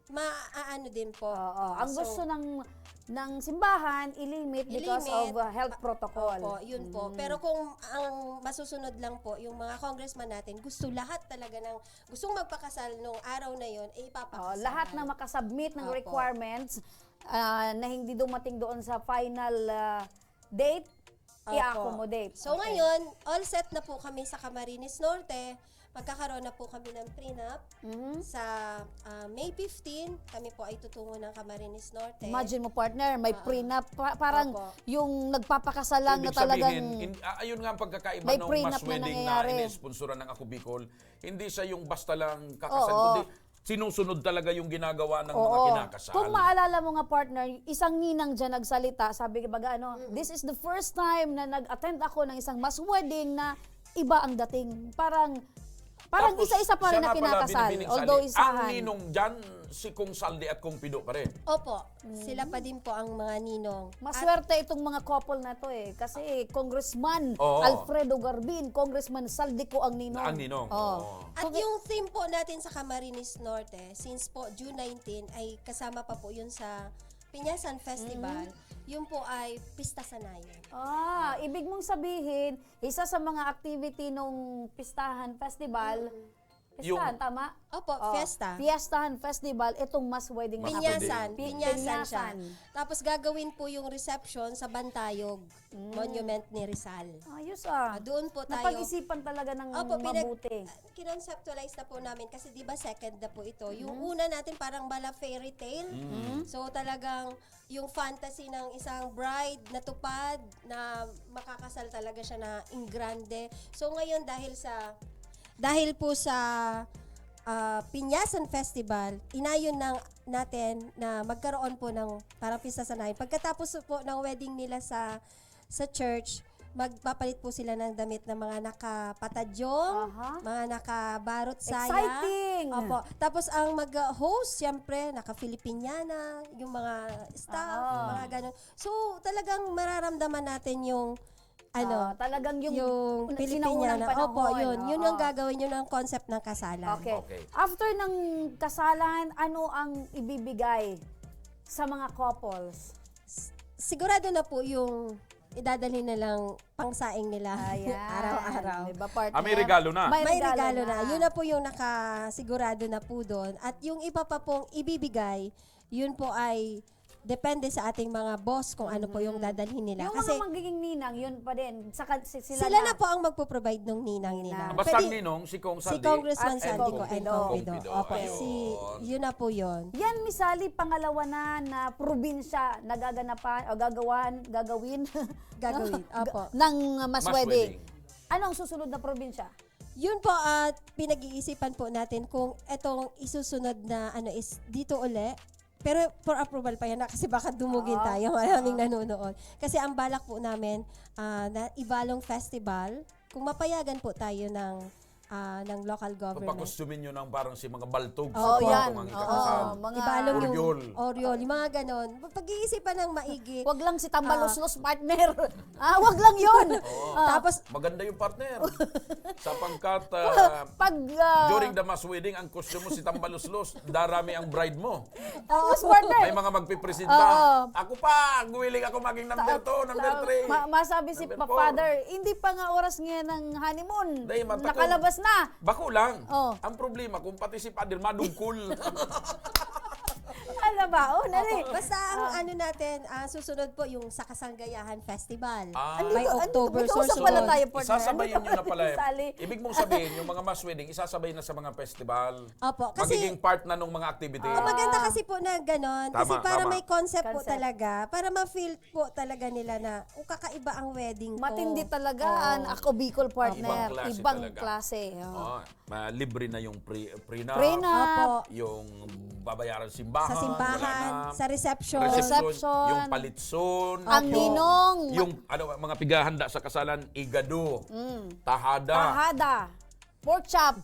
maaano din po. Oo. Ang So, gusto ng, ng simbahan, ilimit because Ilimit. of, uh, health protocol. Opo, yun po. Mm. Pero kung ang masusunod lang po, yung mga congressman natin, gusto lahat talaga ng, gustong magpakasal nung araw na yun, eh, Oo, ipapakasal. lahat na makasubmit ng Opo. requirements, ah, na hindi dumating doon sa final, ah, date, Opo. i-accommodate. So, Okay. ngayon, all set na po kami sa Camarines Norte. Magkakaroon na po kami ng prenup Mhm. sa, ah, May fifteen. Kami po ay tutungo ng Camarines Norte. Imagine mo, partner, may Oo. prenup. Pa-, parang Opo. yung nagpapakasal lang Ibig na talagang sabihin, in-, ah, ayun nga ang pagkakaiba may ng prenup mass na wedding na nangyayari. ini-sponsoran ng Ako Bicol. Hindi siya yung basta lang kakasal, Oo. kundi sinusunod talaga yung ginagawa ng mga Oo. kinakasal. Kung maalala mo nga, partner, isang ninang dyan nagsalita, sabi, baga ano, Mm. "This is the first time na nag-attend ako ng isang mass wedding na iba ang dating." Parang, parang Tapos, isa-isa pa rin siya na nga pala kinakasal, binibining although sali. Ang isahan. ninong dyan, si Kong Saldi at Kong Pido pa rin. Opo, Mm. sila pa din po ang mga ninong. At Maswerte itong mga couple na to eh. Kasi Congressman Oo. Alfredo Garbin, Congressman Saldi Co ang ninong. Ang ninong, Oh. oo. At Kung yung theme po natin sa Camarines Norte, since po June nineteen, ay kasama pa po yun sa Pinyasan Festival. Mm. Yun po ay Pista Sanayan. Ah, ibig mong sabihin, isa sa mga activity nung Pistahan Festival, Mm. Pistahan, Yung tama? Opo, Oh, fiesta. Fiestahan Festival, itong mass wedding Mass na wedding. Pinyasan, Pi-, pinyasan siya. pinyasan. Tapos gagawin po yung reception sa Bantayog, Mm. Monument ni Rizal. Ayos ah. Ah, doon po tayo. Napag-isipan talaga ng Opo, pinag-, mabuti. kinonceptualize na po namin kasi di ba second na po ito. Yung Mm. una natin parang bala fairy tale. Mm. Mm. So talagang yung fantasy ng isang bride natupad na makakasal talaga siya na in grande. So ngayon dahil sa, dahil po sa, ah, Pinyasan Festival, inayon ng, natin na magkaroon po ng parang Pista Sanayan. Pagkatapos po ng wedding nila sa, sa church, magpapalit po sila ng damit ng mga nakapatadyong, Aha. mga nakabarot saya. Exciting! Opo. Tapos ang mag-host, siyempre, naka-Filipiniana, yung mga staff, Oo. mga ganun. So, talagang mararamdaman natin yung, ano, Ah, talagang yung yung na-, Filipiniana. sinaunang panahon. Opo, yun. Yun Oo. ang gagawin, yun ang concept ng kasalan. Okay. Okay. After ng kasalan, ano ang ibibigay sa mga couples? S-, sigurado na po yung idadalhin nilang pangsaing nila Ayan. araw-araw. Di ba, partner? Ah, may regalo na. May May regalo regalo na. na. Yun na po yung nakasigurado na po doon. At yung iba pa pong ibibigay, yun po ay depende sa ating mga boss kung ano po yung Mhm. dadalhin nila. Yung Kasi mga magiging ninang, yun pa din. Sa kan-, si-, sila sila na. na po ang magpo-provide ng ninang nila. Ninang. Basta ang Pwede ninong, si Kong si Saldi. Congressman At Saldi Kong Co and Pido. Kong Pido. Opo, Ayun. si, yun na po yun. Yan, Miss Sally, pangalawa na na probinsya nagaganapan o gagawan, gagawin Gagawin, ga-, opo. ng mass Mass wedding. wedding. Ano ang susunod na probinsya? Yun po, at pinag-iisipan po natin kung etong isusunod na ano is dito uli. Pero for approval pa yan, ah, kasi baka dumugin Oo. tayo, maraming Oo. nanonood. Kasi ang balak po namin, ah, na Ibalong Festival, kung mapayagan po tayo ng, ah, ng local government. Papakostumin nyo ng parang si mga baltog sa Oo, kwarto yan. ang Oo, ikakasal. mga Ibalong yung Oryol. Oryol, yung mga ganon. Pag-iisipan ng maigi. Wag lang si Tambaluslos, Ah. partner. Ah, wag lang yun. Oo. Ah. Tapos Maganda yung partner. Sapagkat, ah, Pag, ah, during the mass wedding, ang costume mo si Tambaluslos, darami ang bride mo. Tapos, partner. May mga magpipresenta. Oo. Ako pa, willing ako maging number Ta-, two, number ta-, three. ma-, masabi si Number Pa-, four. Father, "Hindi pa nga oras ngayon ng honeymoon. Dahil matakot. Nakalabas na." Bako lang. Oh. Ang problema, kung pati si Father madungkol. Ano ba? Oh, nari. Opo. Basta ang Ah. ano natin, ah, susunod po yung sa Kasanggayahan Festival. Ah. Andito, By andito, October, may kausap susunod. pala tayo, partner. Isasabay Andito yun na pala. pala si Sally. Ibig mong sabihin, yung mga mass wedding, isasabay na sa mga festival. Opo, kasi Magiging part na nung mga activity. Ah, maganda kasi po na ganon. Kasi Tama, para tama. may concept po Concept. talaga, para ma-feel po talaga nila na, "Oh, kakaiba ang wedding ko." Matindi talaga Oo. ang Ako Bicol, partner. Ibang klase Ibang talaga. klase, oo. Oo. Ma-, libre na yung pre-, prenup, Prenup. Opo. yung babayaran simbahan, Sa simbahan, wala na. sa reception. Reception, Reception. yung palitson, Ang Opo. ninong. yung, ano, mga pighahanda sa kasalan, igado, Mm. tahada. Tahada. Pork chop.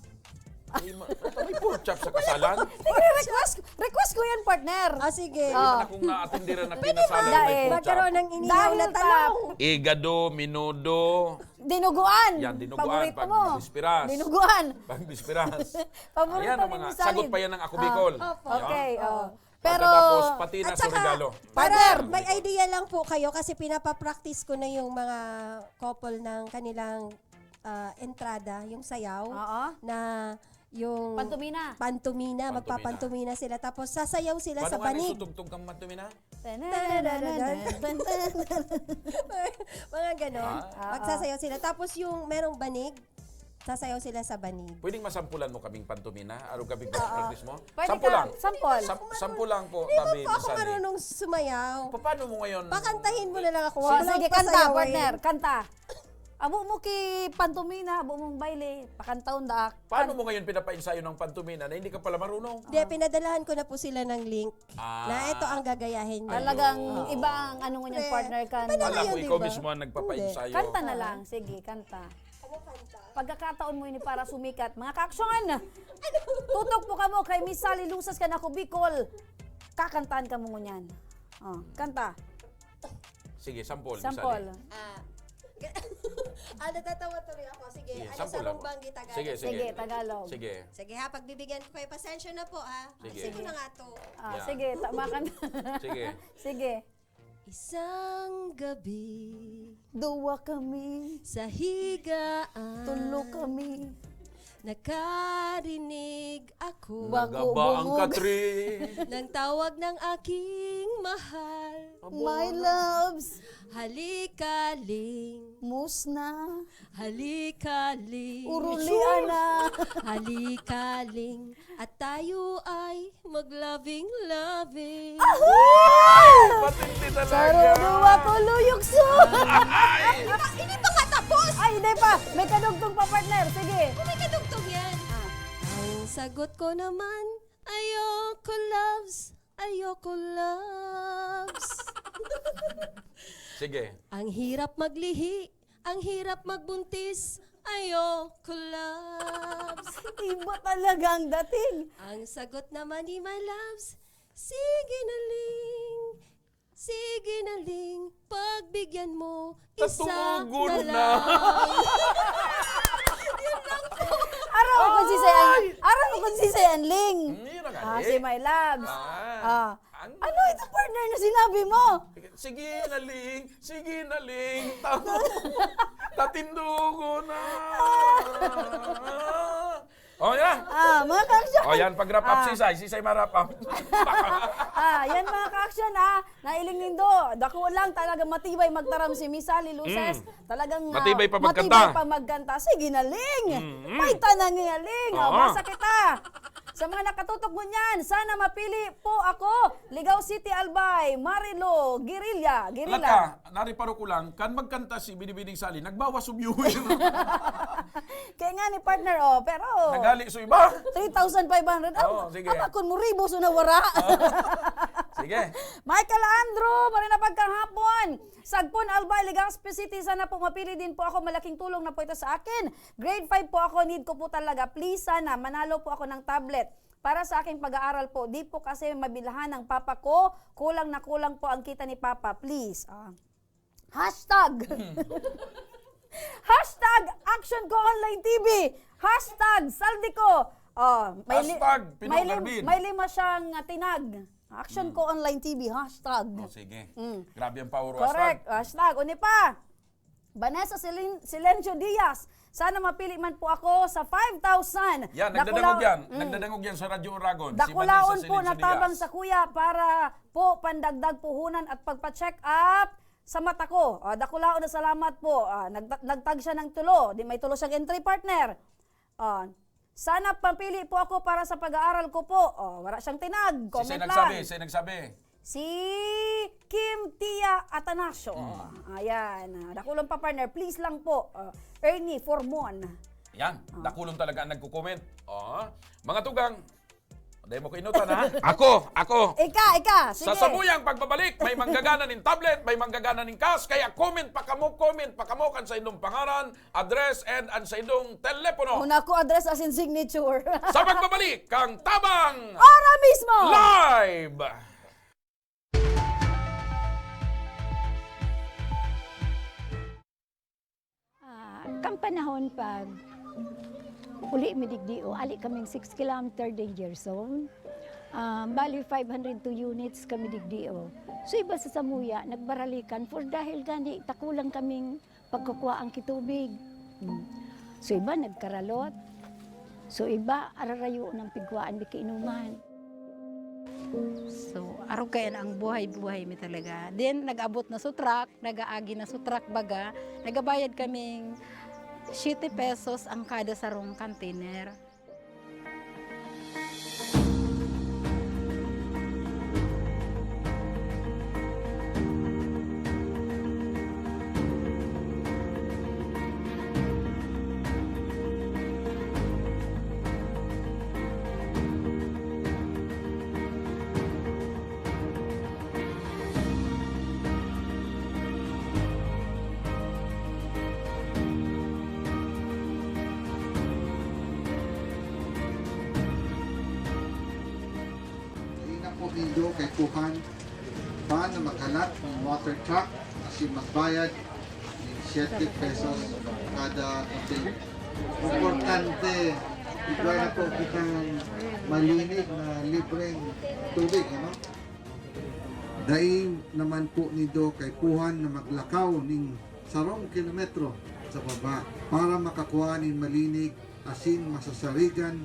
May ma-, may pork chop sa kasalan? Sige, request, request ko yan, partner. Ah, sige. Ah. Kung naatindiran na kinasalan, may Dahil pork chop. Magkaroon ng inihaw Dahil na ta- talong. Igado, minudo, Dinuguan. yan, dinuguan, Paborito pag mo. Bispiras. Dinuguan. Pag Bispiras. Paborito Ayan ang ni mga, Miss Sally. Sagot pa yan ng Ako Bicol. Opo. Yan. Okay, oh. Pero, Pero, pagkatapos, pati na At sa saka, regalo. Partner! May idea lang po kayo kasi pinapapractice ko na yung mga couple ng kanilang ah, entrada, yung sayaw, Oo. na yung Pantomina. pantomina, Pantomina. magpapantomina sila. Tapos sasayaw sila Paano sa nga may banig. tutugtog kang pantomina? Mga ganon. Ah. Magsasayaw sila. Tapos yung merong banig, sasayaw sila sa banig. Pwedeng masampulan mo kaming pantomina? Araw gabi practice mo? Pwede Sample ka. lang. Sample. Sam- sample lang po, Hindi man tabi, po ako Miss Sally. marunong sumayaw. Pa- Paano mo ngayon? Pakantahin mo na lang ako. Oh, Wala sige, akong kanta, pasayawin. Partner, kanta. Abo mo ki pantomina, abo mong baile, pakantahon daak. Paano mo ngayon pinapaensayo ng pantomina na hindi ka pala marunong? Hindi, pinadalahan ko na po sila ng link Ah. na ito ang gagayahin niyo. Talagang Ah. iba ang ano ngunyan, Pre, partner, kan. iba na Alam ngayon, ko, ikaw di ba? Mismo ang nagpapaensayo. Kanta na lang. Sige, kanta. Pagkakataon mo ini para sumikat. Mga kaaksyon! Tutok po kamo kay Miss Sally Luzas kan Ako Bicol. Kakantahan kamo ngunyan. Oh, kanta. Sige, sample. Miss Sample. Sally. Ah. Ah, natatawa tuloy ako. Sige, Sige, ano sample sa lang. Rumbang Gitagalog? Sige, Sige, Tagalog. Sige. Sige ha, pagbibigyan ko kayo. Pasensya na po ha. Sige. Sige na nga to. Ah, Yeah. sige, tama ka na. Sige. Sige. Isang gabi, Duwa kami, sa higaan, tulo kami. Nakarinig ako Bako Nagaba ang bungog. katri. Ng tawag ng aking mahal. My loves, Halikaling, musna, halikaling, urulian na. Halikaling, at tayo ay mag-loving-loving. Matindi talaga. Saruduwa ko luyukso. Hindi pa, hindi pa katapos! Ay, hindi pa. May kadugtong pa, partner. Sige. May kadugtong yan. Ang sagot ko naman, ayoko loves, ayoko loves. Sige. Ang hirap maglihi, ang hirap magbuntis, ayoko loves. Iba talaga ang dating. Ang sagot naman ni my loves, sige na Ling, sige na Ling, pagbigyan mo, isa Katugon na na. lang. Araw ko si Sayan. Araw ko si Sayan Ling. Hmm, yun na nga, Ah, eh. si my loves. Ah. Ah. Ang- Ano ito, partner, na sinabi mo? Sige na, Ling. Sige na, Ling. Tama. Tatindugo na. Oh, yan. Ah, mga kaaksyon. Oh, yan. Pag-wrap up, Ah. Sisay. Sisay, ma-wrap up. Ah, yan mga kaaksyon ha. Nailing nindo. Dako lang talaga matibay magtaram si Miss Sally Luces. Mm. Talagang ah, Matibay pa magkanta. Matibay pa magkanta. Sige na, Ling. Mm-mm. May tanang nga, Ling. Oh, Oo. basa kita. Sa mga nakatutok ngunyan, sana mapili po ako. Ligao City, Albay, Marilo, Guerrilla. Guerrilla. Laka, nariparo ko lang, kan magkanta si Binibining Sally, nagbawas su viewers. Kaya nga ni partner, oh, pero Nagali su iba. three thousand five hundred. Oo, Ang, sige. ang akon mo ribo, so nawara. Sige. Michael Andrew, marina pagkahapon. Sagpon, Albay, Legazpi City, sana po mapili din po ako. Malaking tulong na po ito sa akin. Grade five po ako, need ko po talaga. Please, sana, manalo po ako ng tablet. Para sa aking pag-aaral po, di po kasi mabilhan ng papa ko. Kulang na kulang po ang kita ni papa. Please. Ah. Hashtag. Hashtag Action Ko Online T V. Hashtag Saldi Ko. Oh, may li- Hashtag Pinong may, lim- Garbin. May lima siyang ah, tinag. Action Ko Online T V. Hashtag. Oh, sige. Mm. Grabe ang power. Correct. Hashtag. Uni pa. Vanessa Silen- Silencio Diaz. Sana mapili man po ako sa five thousand. Yan, Dakula- nagdadangog yan. Mm. Nagdadangog yan sa Radyo Oragon. Si Dakulaon Vanessa po na Silencio tabang Diaz. sa kuya para po pandagdag puhunan at pagpa-check up sa mata ko. Ah, dakulaon na salamat po. Ah, nagta- nagtag siya ng tulo. Di may tulo siyang entry partner. Ah, sana papili po ako para sa pag-aaral ko po. Oh, wala siyang tinag. Comment Sisay lang. nagsabi, sisay nagsabi. Si Kim Tia Atanasio. Mm. Ayan. Ah, dakulang pa partner. Please lang po. Ah, Ernie Formon. Yan, dakulon talaga ang nagko-comment. Oh. Mga tugang, Dai mo ko inutan, ha? Ako, ako. Ika, ika, sige. Sa samuyang pagbabalik, may manggagana nin tablet, may manggagana nin cash, kaya comment pa kamo, comment pa kamo kan sa indong pangaran, address, and an sa indong telepono. Muna ko address as in signature. Sa pagbabalik, kang Tabang Ora mismo! Live! Ah, kan panahon pag uli mi digdi, o, ali kaming six kilometer danger zone. Ah, bali, five hundred two units kami digdi, o. So, iba sa samuya, nagbaralikan for dahil gani, takulang kaming pagkukuha ang kitubig. Hmm. So, iba nagkaralot. So, iba ararayo ng pigkuhaan mi kainuman. So, arog kaya na ang buhay-buhay mi talaga. Then, nag-abot na sa truck, nag-aagi na sa truck baga, nagabayad kaming siyete pesos ang kada sarong container. Dai na po nindo kaipuhan pa na maghalat nin water truck asin magbayad nin siyete pesos kada container. Importante, igwa na po kitang malinig na libreng tubig, ano? Dai naman po nindo kaipuhan na maglakaw nin sarong kilometro sa baba para makakua nin malinig asin masasarigan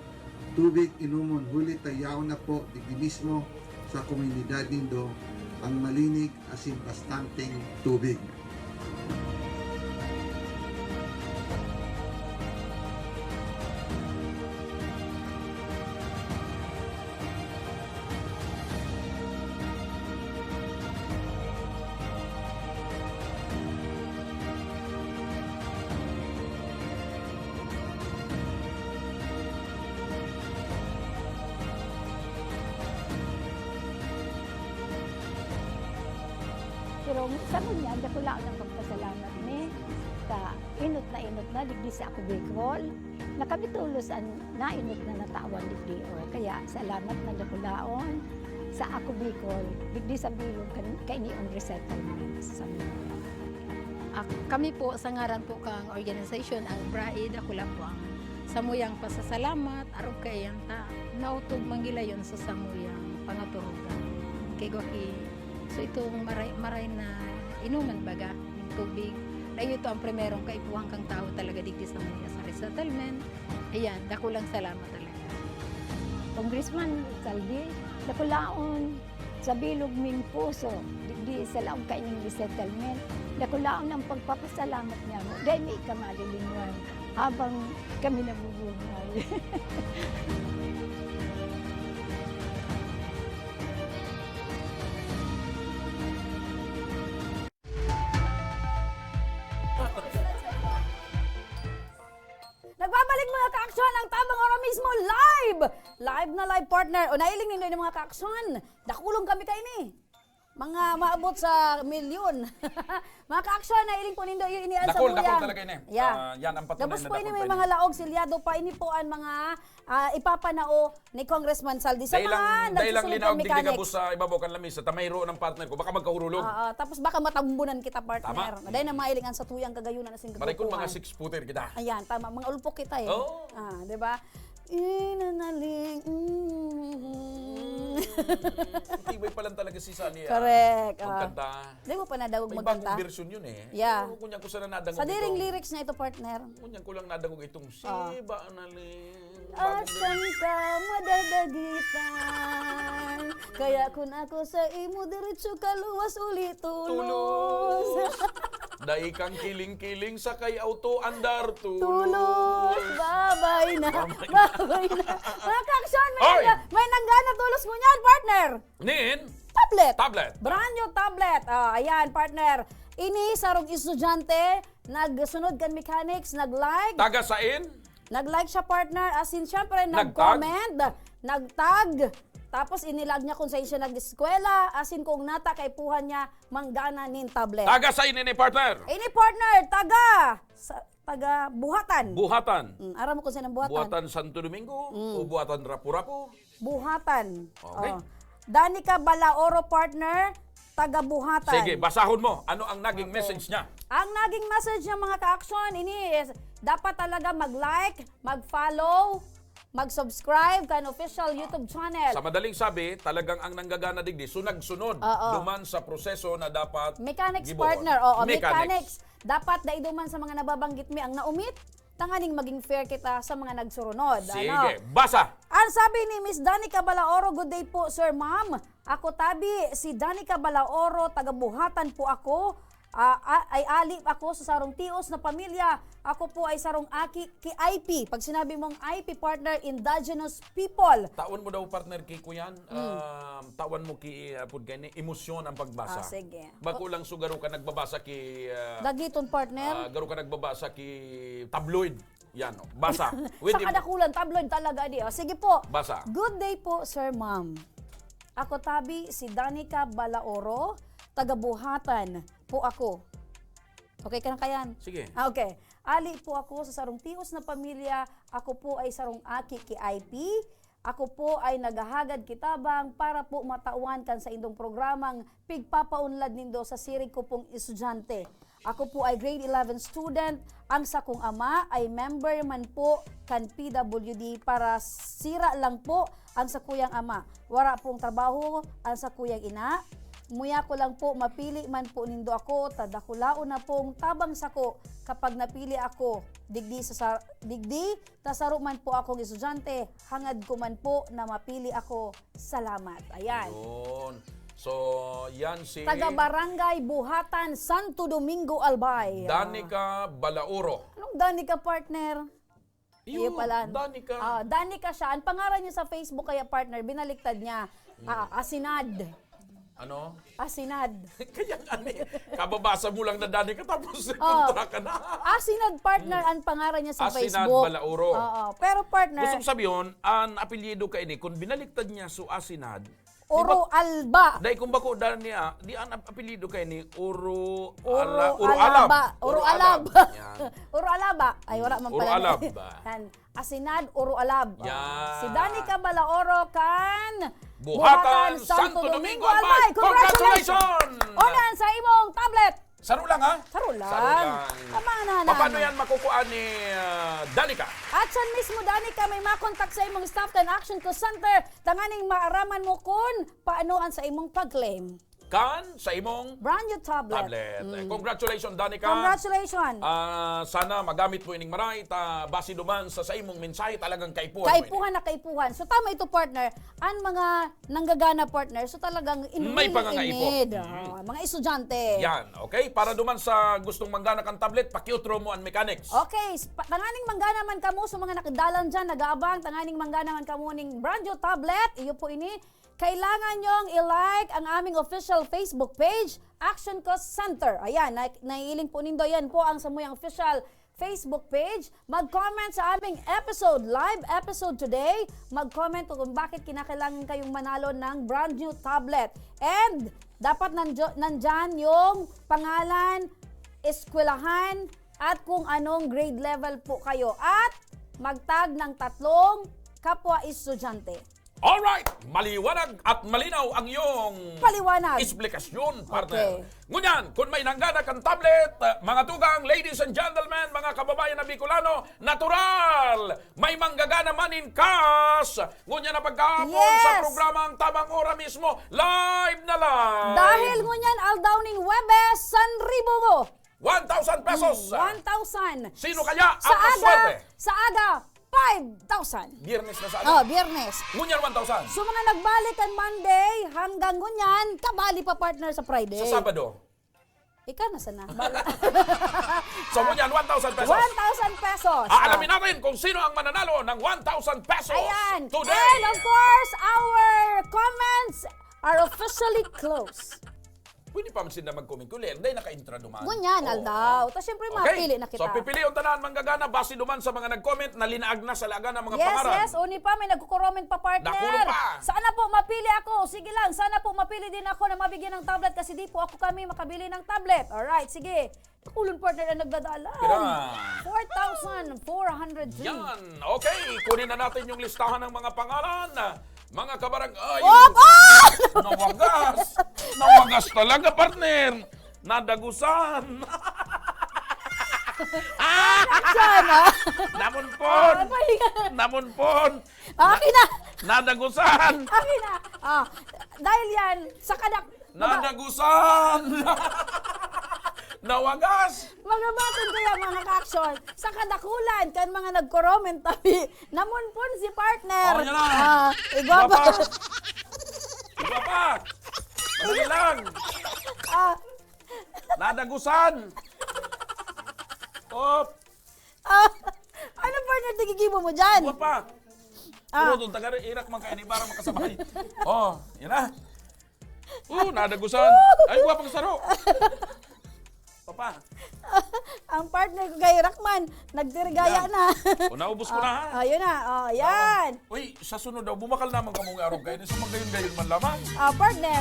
tubig inomon, huli ta yaon na po digdi mismo sa komunidad nindo ang malinig asin bastanteng tubig. Pero sa ngunyan, dakula ang pagpasalamat mi ta inot na inot na digdi sa Ako Bicol. Na kami tolos an nainot na natawan digdi, o. Kaya salamat na dakulaon sa Ako Bicol, digdi sa bilog kan, kaini an resettlement sa Mindoro. Ah, kami po, sa ngaran po kang organisasyon, ang BRAI, dakula po ang samuyang pasasalamat, arog kaiyan ta, naotob man gilayon sa samuyang pangaturugan. Kay gwa ki, so itong maray, maray na inuman baga, nin tubig, na iyo ito ang primerong kaipuhan kang tawo talaga digdi sa mga sa resettlement. Ayan, dakulang salamat talaga. Congressman Saldi, dakulaon sa bilog ming puso, digdi sa laog kaining resettlement, dakulaon ang pagpapasalamat niya mo. Dahil may ika malilingwan habang kami nabubuhay. Nagbabalik, mga kaaksyon, ang Tabang Ora mismo live! Live na live, partner. O, nailing nindo ini, mga kaaksyon. Dakulong kami kaini. Mga maabot sa milyon. Mga kaaksyon, nailing po nindo, iyo ini ang Dakul, dakul samuya. Talaga ini. Yeah. Ah, yan ang patunay Gabos na po ini dakul may pa mga ini. Laog, silyado pa. Ini po ang mga, ah, ipapanao ni Congressman Saldi sa Dahil mga lang, dahil lang nagsusunod linaog ng digdi mechanics. Gabos sa ibabaw kan lamisa, ta mayroon ang partner ko. Baka magkahurulog. Oo, tapos baka matambunan kita, partner. Tama. Dahil na mahiling ang satuyang kagayunan na sing Maray kun mga kabubuhan. Six-footer kita. Ayan, tama. Mga ulpok kita eh. Oo. Ah, di ba? Inanaling. Mm. Tibay pa lang talaga si Sani, ah. Correct, ah. Magkanta. Di mo pa nadawog May magkanta? Bagong version yun eh. Yeah. Pero kung yan ko sana nadangog Sa diring ito. Lyrics na ito, partner. Ngunyan ko lang nadangog itong Ah. Siba na Ling. Asan ka madadagitan? Kaya kun ako sa imo, diretso ka luwas uli, tulos. Tulos. Dai kang kiling-kiling, sakay auto, andar, tulos. Tulos. Babay na. Babay na. Babay na. Mga kaaksyon, may Oy! nangga-, may nanggana tulos mo niyan, partner. Nin? Tablet. Tablet. Brand new tablet. Ah, ayan, partner. Ini, sarong estudyante, nagsunod kan mechanics, nag-like. Taga sain? Nag-like siya, partner. As in, syempre, Nag-tag? nag-comment. nagtag, tapos inilag niya kung saan siya nag-eskwela, asin kung nata kaipuhan niya manggana nin tablet. Taga sa ini ni partner? Ini partner, taga, sa, taga Buhatan. Buhatan. Mm, aram mo kung saan ang Buhatan? Buhatan Santo Domingo Mm. o Buhatan Rapu-Rapu? Buhatan. Okay. Oh. Danica Balaoro, partner, taga Buhatan. Sige, basahon mo. Ano ang naging Okay. message niya? Ang naging message niya, mga ka-action, ini is, dapat talaga mag-like, mag-follow, mag-subscribe kan official YouTube channel. Sa madaling sabi, talagang ang nanggagana digdi, sunag-sunod Oo. duman sa proseso na dapat Mechanics, gibohon. partner. Oo, Mechanics. mechanics. Dapat dai duman sa mga nababanggit mi ang naomit, tanganing maging fair kita sa mga nagsurunod. Sige, Ano? basa! Ang sabi ni Miss Danica Balaoro, "Good day po, Sir Ma'am. Ako tabi, si Danica Balaoro, taga Buhatan po ako. Ah, ah, ay ali ako sa sarong tios na pamilya. Ako po ay sarong aki ki I P." Pag sinabi mong I P, partner, indigenous people. Tawan mo daw, partner, ki kuyan. Hmm. Um, tawan mo ki, ah, pud kay ni emosyon ang pagbasa. Ah, sige. Bako lang so garo ka nagbabasa ki, ah, Dagiton, partner. ah, garo ka nagbabasa ki tabloid. Yan, oh. Basa. With Sa em- kadakulan, tabloid talaga di. Oh. Sige po. Basa. "Good day po, Sir Ma'am. Ako tabi si Danica Balaoro, taga Buhatan po ako." Okay ka na kayan? Sige. Ah, okay. "Ali po ako sa sarong tios na pamilya. Ako po ay sarong aki ki I P. Ako po ay naghahagad ki tabang para po matawan kan saindong programang pigpapaunlad nindo sa siring ko pong estudyante. Ako po ay grade eleven student. Ang sakong ama ay member man po kan P W D. Para sira lang po ang sakuyang ama. Wara pong trabaho ang sakuyang ina. Muya ko lang po, mapili man po nindo ako, ta dakulaon na pong tabang sako kapag napili ako. Digdi sa, sa digdi, ta saro man po akong estudyante, hangad ko man po na mapili ako. Salamat." Ayan. Yun. So, yan si Taga Barangay Buhatan, Santo Domingo, Albay. Ah. Danica Balauro. Anong Danica, partner? Iyo Yun, pala. Danica. Ah, Danica siya. Ang pangaran niya sa Facebook kaya, partner, binaliktad niya. Hmm. Ah, Asinad. Ano? Asinad. Kaya nga ni, kababasa mo lang na Danica, tapos Oh. kontra ka na. Asinad, partner, ang pangaran niya sa Asinad Facebook. Balauro. Oo. Pero, partner, Gusto ko sabihin, ang apelyido ka ini, kung binaliktad niya so Asinad, di ba, Oro Alba. Dai kung bako dan niya, di ang ap-, apelyido kay ni Oro Oro Ala-, Oro Alab. Alaba. Oro Oro Alab. Alab. Yan. Oro Alaba. Ay, wala man Oro pala. Alab. Yan. Asinad, Oro Alab. Yan. Si Danica Balaoro kan Buhatan, Buhatan, Santo Santo Domingo, Domingo, Albay. Albay. Congratulations! Congratulations! Unan sa imong tablet. Saro lang, ha? Saro lang. Saro lang. Tama na, na, Paano na. yan makukuha ni, ah, Danica? At siya mismo, Danica, may makontak sa imong staff kan Action Call Center. Tanganing maaraman mo kun paano ang sa imong pag-claim. Kan sa imong Brand new tablet. tablet. Mm. Congratulations, Danica. Congratulations. Ah, sana magamit mo ining maray ta base duman sa, sa imong mensahe, talagang kaipuhan mo ini. Kaipuhan na kaipuhan. So, tama ito, partner. Ang mga nanggagana, partner, so talagang in May really in pangangaipo. need. Mm. Ah, mga estudyante. Yan, okay? Para duman sa gustong manggana kan tablet, pakiutro mo ang mechanics. Okay, s-, pa-, tanganing manggana man kamo sa mga nakadalan dyan, nag-aabang, tanganing manggana man kamo ning brand new tablet, iyo po ini, kailangan nyong i-like ang aming official Facebook page, Action Cost Center. Ayan, na-, naiiling po nindo, yan po ang samuyang official Facebook page. Mag-comment sa aming episode, live episode today. Mag-comment kung bakit kinakailangan kayong manalo ng brand new tablet. And dapat nandyo-, nandyan yung pangalan, eskwelahan, at kung anong grade level po kayo. At mag-tag ng tatlong kapwa estudyante. Alright! Maliwanag at malinaw ang iyong Paliwanag. eksplikasyon, partner. Okay. Ngunyan, kung may nanggana kang tablet, uh, mga tugang, ladies and gentlemen, mga kababayan na Bicolano, natural! May manggagana man in cash! Ngunyan na pagkahapon sa Yes! programang Tamang Ora mismo, live na live! Dahil ngunyan, aldaw ning Huwebes, sanribo mo! One thousand pesos. Mm, one thousand. Sino kaya ang Sa aga, maswerte? sa aga, five thousand. Biyernes na sa aga. Oh, Biyernes. Ngunyan, one thousand. So, mga nagbalik kan Monday, hanggang ngunyan, kabali pa, partner, sa Friday. Sa Sabado. Ikaw na sana. Bala- So, ngunyan, one thousand pesos. One thousand pesos. Aalamin Oh. natin kung sino ang mananalo ng one thousand pesos Ayan. today. And of course, our comments are officially closed. Pwede pa man sinda mag-comment. Kung dai naka-intra duman. Ngunyan, Oo. aldaw. Ta, syempre, Okay. mapili na So, kita. pipilion ta na ang manggagana base duman sa mga nag-comment na linaag na sa laga ng mga Yes, pangaran. yes. Uni pa, may nagko-comment pa, partner. Dakulo pa. Sana po mapili ako. Sige lang, sana po mapili din ako na mabigyan ng tablet kasi di po ako kami makabili ng tablet. Alright, sige. Dakulon, partner, ang nagdadala. Pira? Four thousand four hundred three. Yan. Okay, kunin na natin yung listahan ng mga pangalan. Mga kabarangay. Opo! Nawagas! Nawagas talaga, partner! Nadagusan! Sana! Namunpon! Ano ba yan? Namunpon! Akin na! Nadagusan! Akin na! Ah, dahil yan, sa kadak... Nadagusan! Nawagas! Magabaton kaya, mga ka-action, sa kadakulan kan mga nagko-comment tabi, namunpon si partner. Oh, yan na. Ah, igwa pa. Igwa pa. Igwa pa. Madali lang. Ah. Nadagusan. Op. Ah, ano, partner, tigigibo mo dyan? Igwa pa. Ah. Pero doon, taga-irak man kayo ni para makasabay. Oh, yan na. Oh, nadagusan. Ay, igwa pang saro. Papa. Ang partner ko kay Rakman, nagtirigaya Yan. na. O, naubos ko na, ha? Ah, ayun na. Oh, yan. Uy, sa sunod daw, bumakal naman kamong arog kayo. Sa magayon-gayon man lamang. Ah, partner.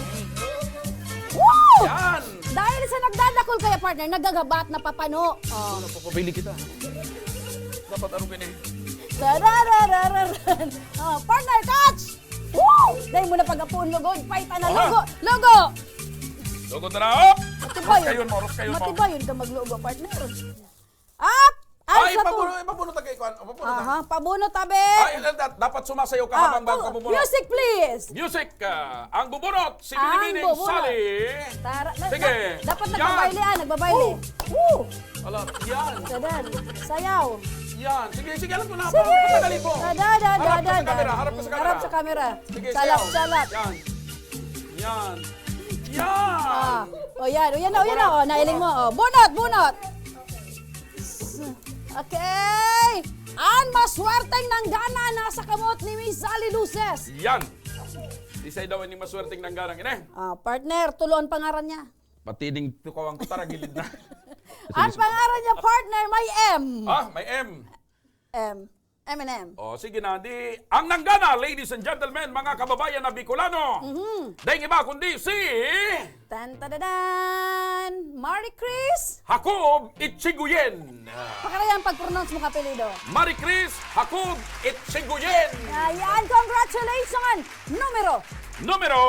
Woo! Yan. Dahil sa nagdadakol kaya, partner, nagagabat na papano. Oh. Wala pa pabili kita. Dapat arog kayo na eh. Tararararan. Oh, partner, catch! Woo! Dahil mo na pag-apuon, lugod. Paitan na, Aha. lugo. Lugo! Lugod na na, op! Matibay Oras yun. kayon mo, oras kayon mo. Matibay yun ka maglugo, partner. Up! Ay, Ay, sa pabunot, tu- pabunot ang kaikwan. Oh, pabunot Aha, ang- pabunot, tabi. Ay, da-, da-, dapat sumasayaw ka Ah, habang bago tu-, ka bubunot. music, please. Music, ah, ang bubunot, si Ang Binibining bubunot. Sally. Tara, na-, Sige. na-, dapat Yan. nagbabayle, ah, nagbabayle. Woo! Woo! Ala, yan. Dadan, sayaw. Yan. Sige, sige, alam ko na. Sige. Patagalin mo. Dadan, dadan, Harap ka sa dadan. camera, harap ka sa camera. Harap sa camera. Sige, Salap, sayaw. salap. Yan. Yan. Yan. Ah. O, yan. O, yan na, o, yan na. Bunot, O, nailing mo. bunot. O, bunot, bunot. Okay. An maswerteng nanggana nasa kamot ni Miss Sally Luces. Yan. Isay daw ini maswerteng nanggana, ini. Ah, partner, tulo an pangaran niya. Pati ding tukawan ko, tara, gilid na. Ang pangaran niya, partner, may M. Ah, may M. M. M and M. Oh, sige na. Di, ang nanggana, ladies and gentlemen, mga kababayan na Bicolano, Mhm. daing iba kundi si Tan tadadan! Marie Chris! Jacob Ichiguyen. Pakarayan pag-pronounce mo ka apelyido. Marie Chris Jacob Ichiguyen. Ayan, congratulations! Numero! Numero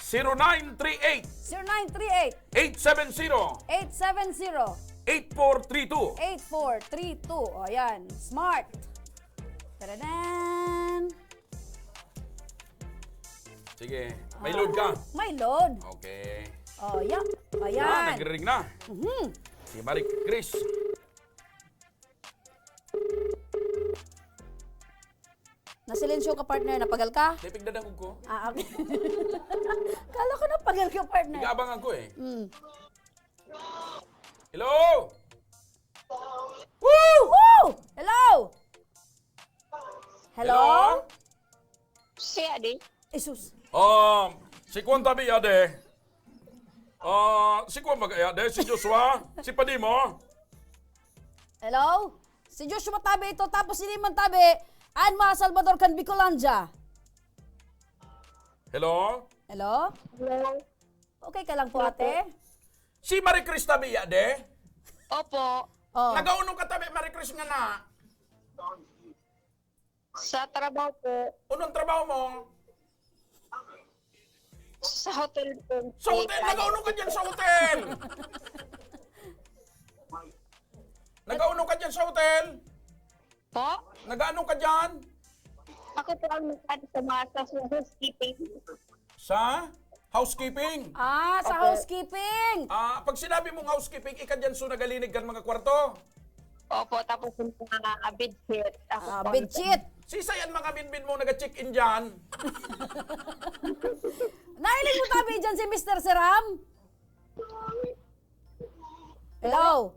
zero nine three eight. Zero nine three eight. Eight seven zero. Eight seven zero. Eight four three two. Eight four three two. O, yan. Smart. Taranan. Sige. May Ah, load ka? may load. Okay. O, yan. Ah, Ayan. nagre-ring na. Mhm. Si Marie Chris. Nasilensyo ka, partner. Napagal ka? Depende na ko. Ah, okay. Kala ko napagal ka, partner. Nag-aabang ako eh. Mm. Hello? Woo! Woo! Hello? Hello? Hello? Si Adi. Jesus. Um, si Kwan tabi, Ade. Ah, si Kwan mag-, Ade, si Joshua, si Padimo. Hello? Si Joshua tabi ito, tapos si Liman tabi, an mga Salvador kan Bicolandia. Hello? Hello? Hello? Okay ka lang po, Opo. ate? Si Marie Chris tabi, Ade? Opo. Oh. Nagauno ka tabi, Marie Chris nga na? Sa trabaho po. Unong trabaho mo? Sa hotel po. Sa hotel? Nagauno ka dyan sa hotel? Nagauno ka dyan sa hotel? Po? Nagano ka dyan? Ako po ang nag-ano sa mga sa housekeeping. Sa? Housekeeping? Ah, sa Opo. housekeeping. Ah, pag sinabi mong housekeeping, ika dyan so nagalinig kan mga kwarto? Opo, tapos yung mga bedsheet. Ako Ah, po ang bedsheet. Sisay an mga binbin mo naga-check-in dyan? Nahiling mo tabi dyan si Mister Seram? Hello?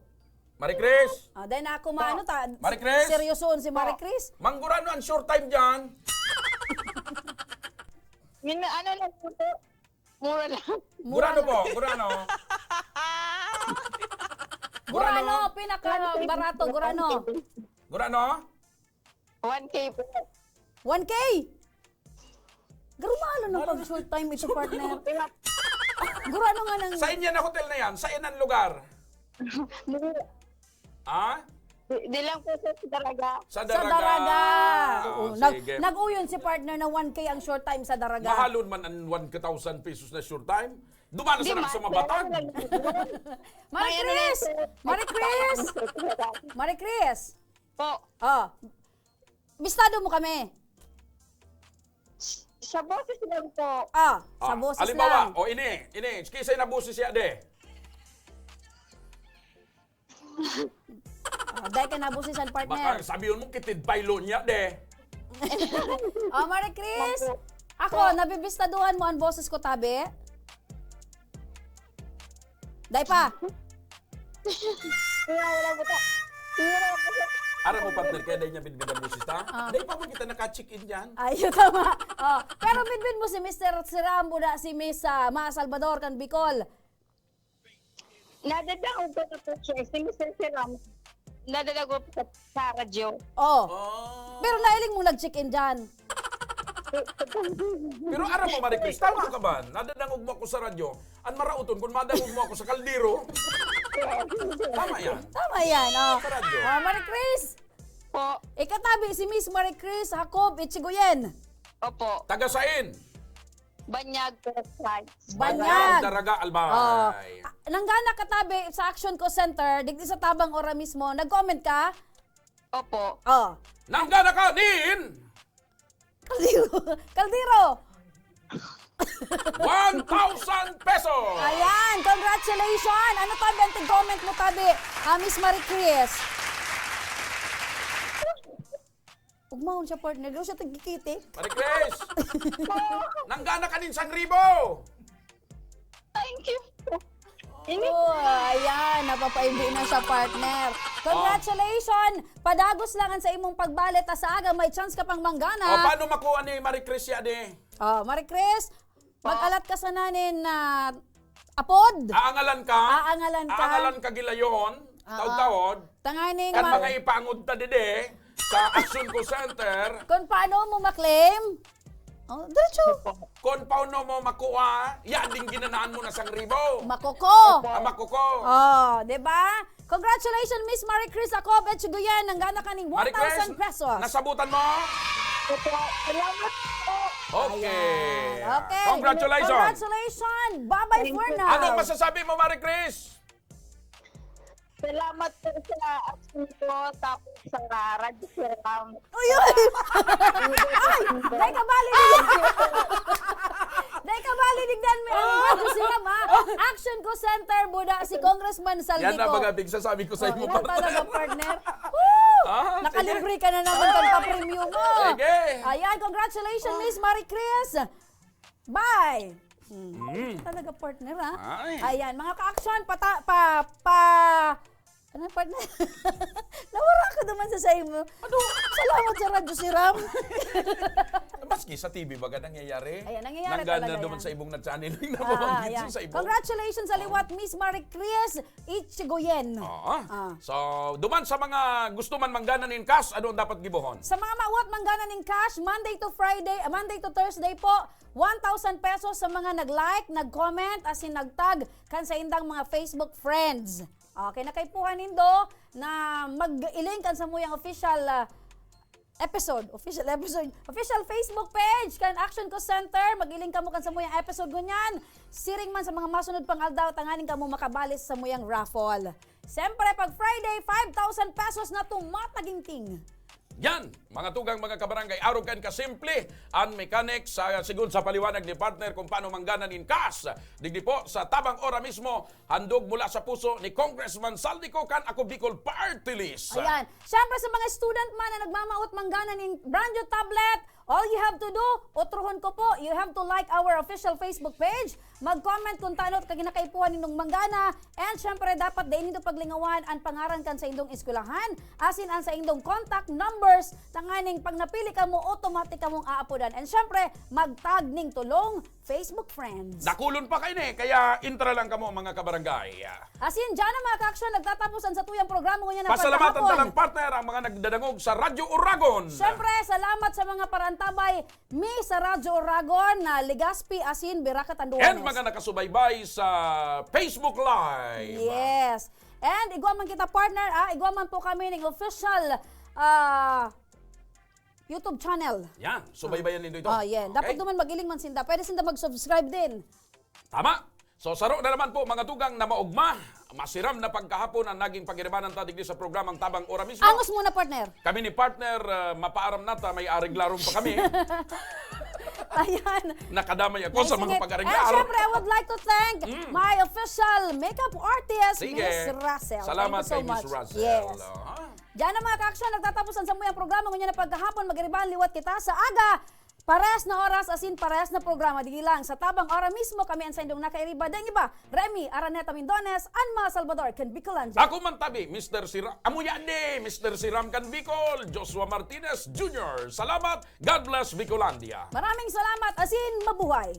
Marie Chris? Ah, dahil na ako maano ta, Marie Chris? seryosoon si Marie Chris? Manggurano ang short time dyan? Min-, ano lang po to? Mura lang. Mura Gurano lang. po, gurano. Gurano, Gurano. pinaka barato, gurano. Gurano? One K po. One K? Garumalo ng Mura pag lang. short time ito, partner. Gurano nga nang Saan yan na hotel na yan? Saan ang lugar? Mura. Ha? Di, di lang po sa Daraga. Sa Sa Daraga. Daraga. Oo, Oo. nag-, sige. nag-uyon si partner na one K ang short time sa Daraga. Mahalon man ang one thousand pesos na short time. Dumalo Di sa ma-, sa mabatag. meron lang. Marie May ano lang Chris! po. Marie Chris! Marie Chris! Po. Oh. Bistado mo kami. Sa boses lang po. Ah, sa Ah, boses halimbawa, lang. o ini, ini, kisay na boses siya de. Ah, dai ka nabusisan, partner. Baka sabihin mo, kitid baylo niya, de. Oh, Marie Chris, Opo. ako, Po. nabibistaduhan mo ang boses ko, tabi? Dai pa. Wala, wala po ta-, wala po ta-, Aram mo, partner, kaya dai niya bidbid ang boses ta? Ah. Dai pa mo kita naka-check-in dyan. Ay, yun, tama. Oh, pero bidbid mo si Mister Siram, buda si Miss, ah, Ma Salvador kan Bicol. Nadadangog ko na po siya. Si Mister Siram, nadadangog ko po sa, sa radyo. Oh. Oh. Pero nailing mo nag-check-in dyan. Pero aram mo, Marie Chris, tama ka ba? Nadadangog mo ako sa radyo. Ang marauton, kung madangog mo ako sa kaldero. Tama yan. Tama yan, oh. Sa radyo. Oh, Marie Chris! Po. Ikatabi si Miss Marie Chris Jacob Ichigoyen. Opo. Taga sain? Banyag, Purok Five. Banyag. Banyag, Daraga, Albay. Oh. Ah, nanggana katabi sa Action Call Center, digdi sa Tabang Ora mismo. Nag-comment ka? Opo. Oh. Nanggana ka nin? Kaldero. Kaldero. One thousand pesos! Ayan, congratulations! Ano, tabi, ang tig-comment mo, tabi? Ah, Miss Marie Chris. Ugmahon siya, partner. Di siya tagkikiti. Marie Chris! Nanggana ka nin sangribo! Thank you po. Ini- Oh, ayan. Napapaimbi na siya, partner. Oh. Congratulations! Padagos lang ang sa imong pagbale, ta sa aga may chance ka pang manggana. Oh, paano makuha ni Marie Chris yan, eh? Oh, Marie Chris, Pa- mag-alat ka sana nin, ah, apod. Aangalan ka? Aangalan ka? Aangalan ka gilayon? Oo. Taod-taod? Tanganing Kan ma- mga ipaangod ta dide, sa Action Call Center. Kung paano mo ma-claim? Oh, diretso. Kung paano mo makuha, yan ding ginanaan mo na sangribo. Makoko. Ah, makoko. Oh, di ba? Congratulations, Miss Marie Chris Jacob Echegoyen. Nanggana ka ning Marie Chris, one thousand pesos. Nasabutan mo? Opo. Salamat po. Okay. Ayan. Okay. Congratulations. Congratulations. Bye-bye Thank for you. now. Anong masasabi mo, Marie Chris? Salamat po sa Action ko, tapos sa Radyo Siram. Uy, uy! Ay! Dai ka bali, Thank you po. Dai ka bali, digdan mo ang Radyo Siram, ha? Action Call Center, buda si Congressman Saldico. Yan na baga, pigsasabi ko sa Oh, imo, yan partner. talaga, partner. Woo! Ah, sige. Nakalibre ka na naman kan papremyo mo. Sige. Ayan, congratulations, Miss Marie Chris. Bye! Hmm. Mm. Talaga, partner, ha? Ay. Ayan, mga ka-action, pata-, pa, pa, ano, partner? Nawara ka naman sa sayo mo. Ano? Salamat sa Radyo Siram. Maski sa T V baga nangyayari. Ayan, nangyayari Nanggana talaga naman yan. sa ibong na channel. Ah, Nababanggit ayan. sa ibong. Congratulations sa liwat, Miss Marie Chris Ichigoyen. Oo. Ah. So, duman sa mga gusto man manggana nin cash, ano ang dapat gibohon? Sa mga mawat manggana nin cash, Monday to Friday, ah, Monday to Thursday po, one thousand pesos sa mga nag-like, nag-comment, asin nag-tag kan saindang mga Facebook friends. Okay, nakaipuhan nindo na mag-iling kan samuyang official, ah, episode, official episode, official Facebook page kan Action Call Center. Mag-iling kamo kan samuyang episode ngunyan. Siring man sa mga masunod pang aldaw, tanganing kamo makabali sa samuyang raffle. Siyempre, pag Friday, five thousand pesos na tumataginting. Yan, mga tugang, mga kabarangay, arog kan kasimple an mechanics sa, sigun sa paliwanag ni partner kung paano manggana nin cash. Digdi po sa tabang ora mismo, handog mula sa puso ni Congressman Saldico kan Ako Bicol Party List. Ayan. Siyempre, sa mga student man na nagmamawat manggana nin brand new tablet All you have to do, otrohon ko po, you have to like our official Facebook page, mag-comment kung tano ka ginakaipuhan nindong manggana, and syempre dapat dai nindo paglingawan an pangaran kan saindong eskwelahan, asin an saindong contact numbers, tanganing pag napili kamo, automatic kamong aapodan. And syempre, mag-tag ning tulong Facebook friends. Dakulon pa kaini, kaya intra lang kamo, mga kabarangay. Asin, dyan na, mga ka-aksyon, nagtatapos ang satuyang programa ngunyan na Pasalamatan pagkahapon. Talang partner ang mga nagdadangog sa Radyo Oragon. Siyempre, salamat sa mga parantabay mi sa Radyo Oragon na Legazpi, asin Viracat, Anduanes. And mga nakasubaybay sa Facebook Live. Yes. And igwa man kita, partner, ah, igwa man po kami ning official ah, YouTube channel. Yan, subaybayan nindo ito. Oh, yeah. Dapat Okay? naman magiling man sinda. Pwede sinda mag-subscribe din. Tama. So, saro na naman po, mga tugang, na maugma, masiram na pagkahapon ang naging pagiribanan ta digdi sa programang Tabang Ora Mismo. Angos muna, partner. Kami ni partner, ah, mapaaram na ta, may areglaron pa kami. Ayan. Nakadamay ako sa Sige. mga And pag-areglar. syempre, I would like to thank my official makeup artist, Sige. Miss Russell. Salamat Thank you so kay Miss much. Russell. Yes. Ah. Diyan na, mga ka-aksyon, nagtatapos ang samuyang programa ngunyan na pagkahapon. Mag-iribahan liwat kita sa aga. Parehas na oras, asin parehas na programa. Dili lang sa Tabang Ora Mismo, kami ang saindong nakairiba. Daing iba, Remy Araneta Mindones, an mga Salvador kan Bicolandia. Ako man tabi, Mister Siram. Amo yan eh, Mister Siram kan Bicol, Joshua Martinez Junior. Salamat. God bless Bicolandia. Maraming salamat, asin mabuhay.